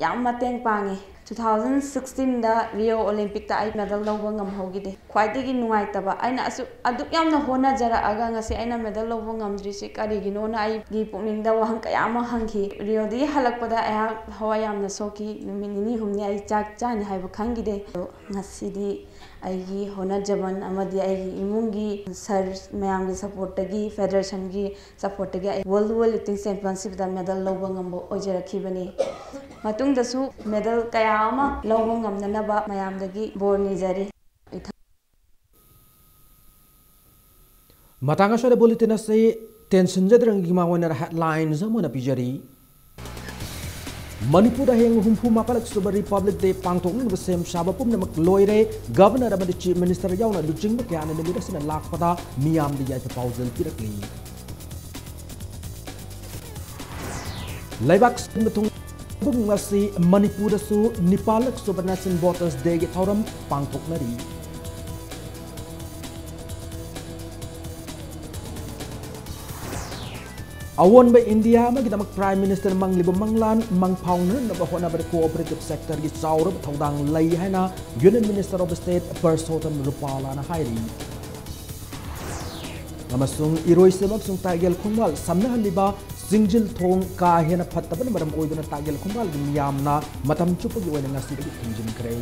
ꯌꯥꯝ ꯃꯇꯦꯡ ꯄꯥꯡꯉꯤ꯫ Two thousand sixteenꯗ Rio Olympicꯇ ꯑꯩ medal ꯂꯧꯕ ꯉꯝꯍꯧꯈꯤꯗꯦ꯫ ꯈ꯭ꯋꯥꯏꯗꯒꯤ ꯅꯨꯡꯉꯥꯏꯇꯕ, ꯑꯩꯅ ꯑꯁꯨꯛ, ꯑꯗꯨꯛ ꯌꯥꯝꯅ ꯍꯣꯠꯅꯖꯔꯛꯑꯒ ꯉꯁꯤ ꯑꯩꯅ medal ꯂꯧꯕ ꯉꯝꯗ꯭ꯔꯤꯁꯤ ꯀꯔꯤꯒꯤꯅꯣꯅ ꯑꯩꯒꯤ ꯄꯨꯛꯅꯤꯡꯗ ꯋꯥꯍꯪ ꯀꯌꯥ ꯑꯃ ꯍꯪꯈꯤ꯫ Rioꯗꯒꯤ ꯍꯜꯂꯛꯄꯗ ꯑꯩꯍꯥꯛ ꯊꯋꯥꯏ ꯌꯥꯝꯅ ꯁꯣꯛꯈꯤ꯫ ꯅꯨꯃꯤꯠ ꯅꯤꯅꯤ ꯍꯨꯝꯅꯤ ꯑꯩ ꯆꯥꯛ ꯆꯥꯅꯤ ꯍꯥꯏꯕ ꯈꯪꯈꯤꯗꯦ꯫ ꯑꯗꯣ ꯉꯁꯤꯗꯤ ꯑꯩꯒꯤ ꯍꯣꯠꯅꯖꯃꯟ ꯑꯃꯗꯤ ꯑꯩꯒꯤ ꯏꯃꯨꯡꯒꯤ sir ꯃꯌꯥꯝꯒꯤ supportꯇꯒꯤ, federationꯒꯤ supportꯇꯒꯤ ꯑꯩ World Weightlifting Championshipꯇ medal ꯂꯧꯕ ꯉꯝꯕ ꯑꯣꯏꯖꯔꯛꯈꯤꯕꯅꯤ꯫ ꯃꯇꯨꯡꯗꯁꯨ medal ꯀꯌꯥ ꯑꯃ ꯂꯧꯕ ꯉꯝꯅꯅꯕ ꯃꯌꯥꯝꯗꯒꯤ ꯕꯣꯔ ꯅꯤꯖꯔꯤ꯫ ꯃꯇꯥꯡ ꯑꯁꯤꯗ ꯕꯨꯂꯦꯇꯤꯟ ꯑꯁꯤ ꯇꯦꯟꯁꯤꯟꯖꯗ꯭ꯔꯤꯉꯩꯒꯤ ꯃꯃꯥꯡ ꯑꯣꯏꯅ ꯍꯦꯗꯂꯥꯏꯟꯁ ꯑꯃ ꯑꯣꯏꯅ ꯄꯤꯖꯔꯤ꯫ ꯃꯅꯤꯄꯨꯔꯗ ꯍꯌꯦꯡ ꯍꯨꯝꯐꯨ ꯃꯥꯄꯜꯂꯛ ꯁꯨꯕ ꯔꯤꯄꯕ꯭ꯂꯤꯛ ꯗꯦ ꯄꯥꯡꯊꯣꯛꯅꯅꯕ ꯁꯦꯝ ꯁꯥꯕ ꯄꯨꯝꯅꯃꯛ ꯂꯣꯏꯔꯦ꯫ ꯒꯕꯔꯅꯔ ꯑꯃꯗꯤ ꯆꯤꯐ ꯃꯤꯅꯤꯁꯇꯔ ꯌꯥꯎꯅ ꯂꯨꯆꯤꯡꯕ ꯀꯌꯥꯅ ꯅꯨꯃꯤꯠ ꯑꯁꯤꯗ ꯂꯥꯛꯄꯗ ꯃꯤꯌꯥꯝꯗ ꯌꯥꯏꯐ ꯄꯥꯎꯖꯦꯜ ꯄꯤꯔꯛꯂꯤ꯫ ꯂꯩꯕꯥꯛ ꯁꯤꯟꯕ ꯊꯨꯡ ꯉꯁꯤ ꯃꯅꯤꯄꯨꯔꯗꯁꯨ ꯅꯤꯄꯥꯜꯂꯛ ꯁꯨꯕ ꯅꯦꯁꯅꯦꯜ ꯚꯣꯇꯔꯁ ꯗꯦꯒꯤ ꯊꯧꯔꯝ ꯄꯥꯡꯊꯣꯛꯅꯔꯤ꯫ ꯑꯑꯣꯟꯕ ꯏꯟꯗꯤꯌꯥ ꯑꯃꯒꯤꯗꯃꯛ ꯄ꯭ꯔꯥꯏꯝ ꯃꯤꯅꯤꯁꯇꯔ ꯃꯪꯂꯤꯕ ꯃꯪꯂꯥꯟ ꯃꯪꯐꯥꯎꯅꯅꯕ ꯍꯣꯠꯅꯕꯗ ꯀꯣꯑꯣꯄꯔꯦꯇꯤꯚ ꯁꯦꯛꯇꯔꯒꯤ ꯆꯥꯎꯔꯕ ꯊꯧꯗꯥꯡ ꯂꯩ ꯍꯥꯏꯅ ꯌꯨꯅꯤꯌꯟ ꯃꯤꯅꯤꯁꯇꯔ ꯑꯣꯐ ꯁ꯭ꯇꯦꯠ ꯄꯔꯁꯣꯇꯝ ꯔꯨꯄꯥꯂꯥꯅ ꯍꯥꯏꯔꯤ꯫ ꯑꯃꯁꯨꯡ ꯏꯔꯣꯏꯁꯦꯝꯕ ꯑꯃꯁꯨꯡ ꯇꯥꯏꯒꯦꯜ ꯈꯣꯡꯕꯥꯜ ꯁꯝꯅꯍꯜꯂꯤꯕ ꯆꯤꯡꯖꯤꯜ ꯊꯣꯡ ꯀꯥ ꯍꯦꯟꯅ ꯐꯠꯇꯕꯅ ꯃꯔꯝ ꯑꯣꯏꯗꯨꯅ ꯇꯥꯏꯒꯦꯜ ꯈꯣꯡꯕꯥꯜꯒꯤ ꯃꯤꯌꯥꯝꯅ ꯃꯇꯝ ꯆꯨꯞꯄꯒꯤ ꯑꯣꯏꯅ ꯉꯁꯤꯗꯒꯤ ꯊꯤꯡꯖꯤꯟꯈ꯭ꯔꯦ꯫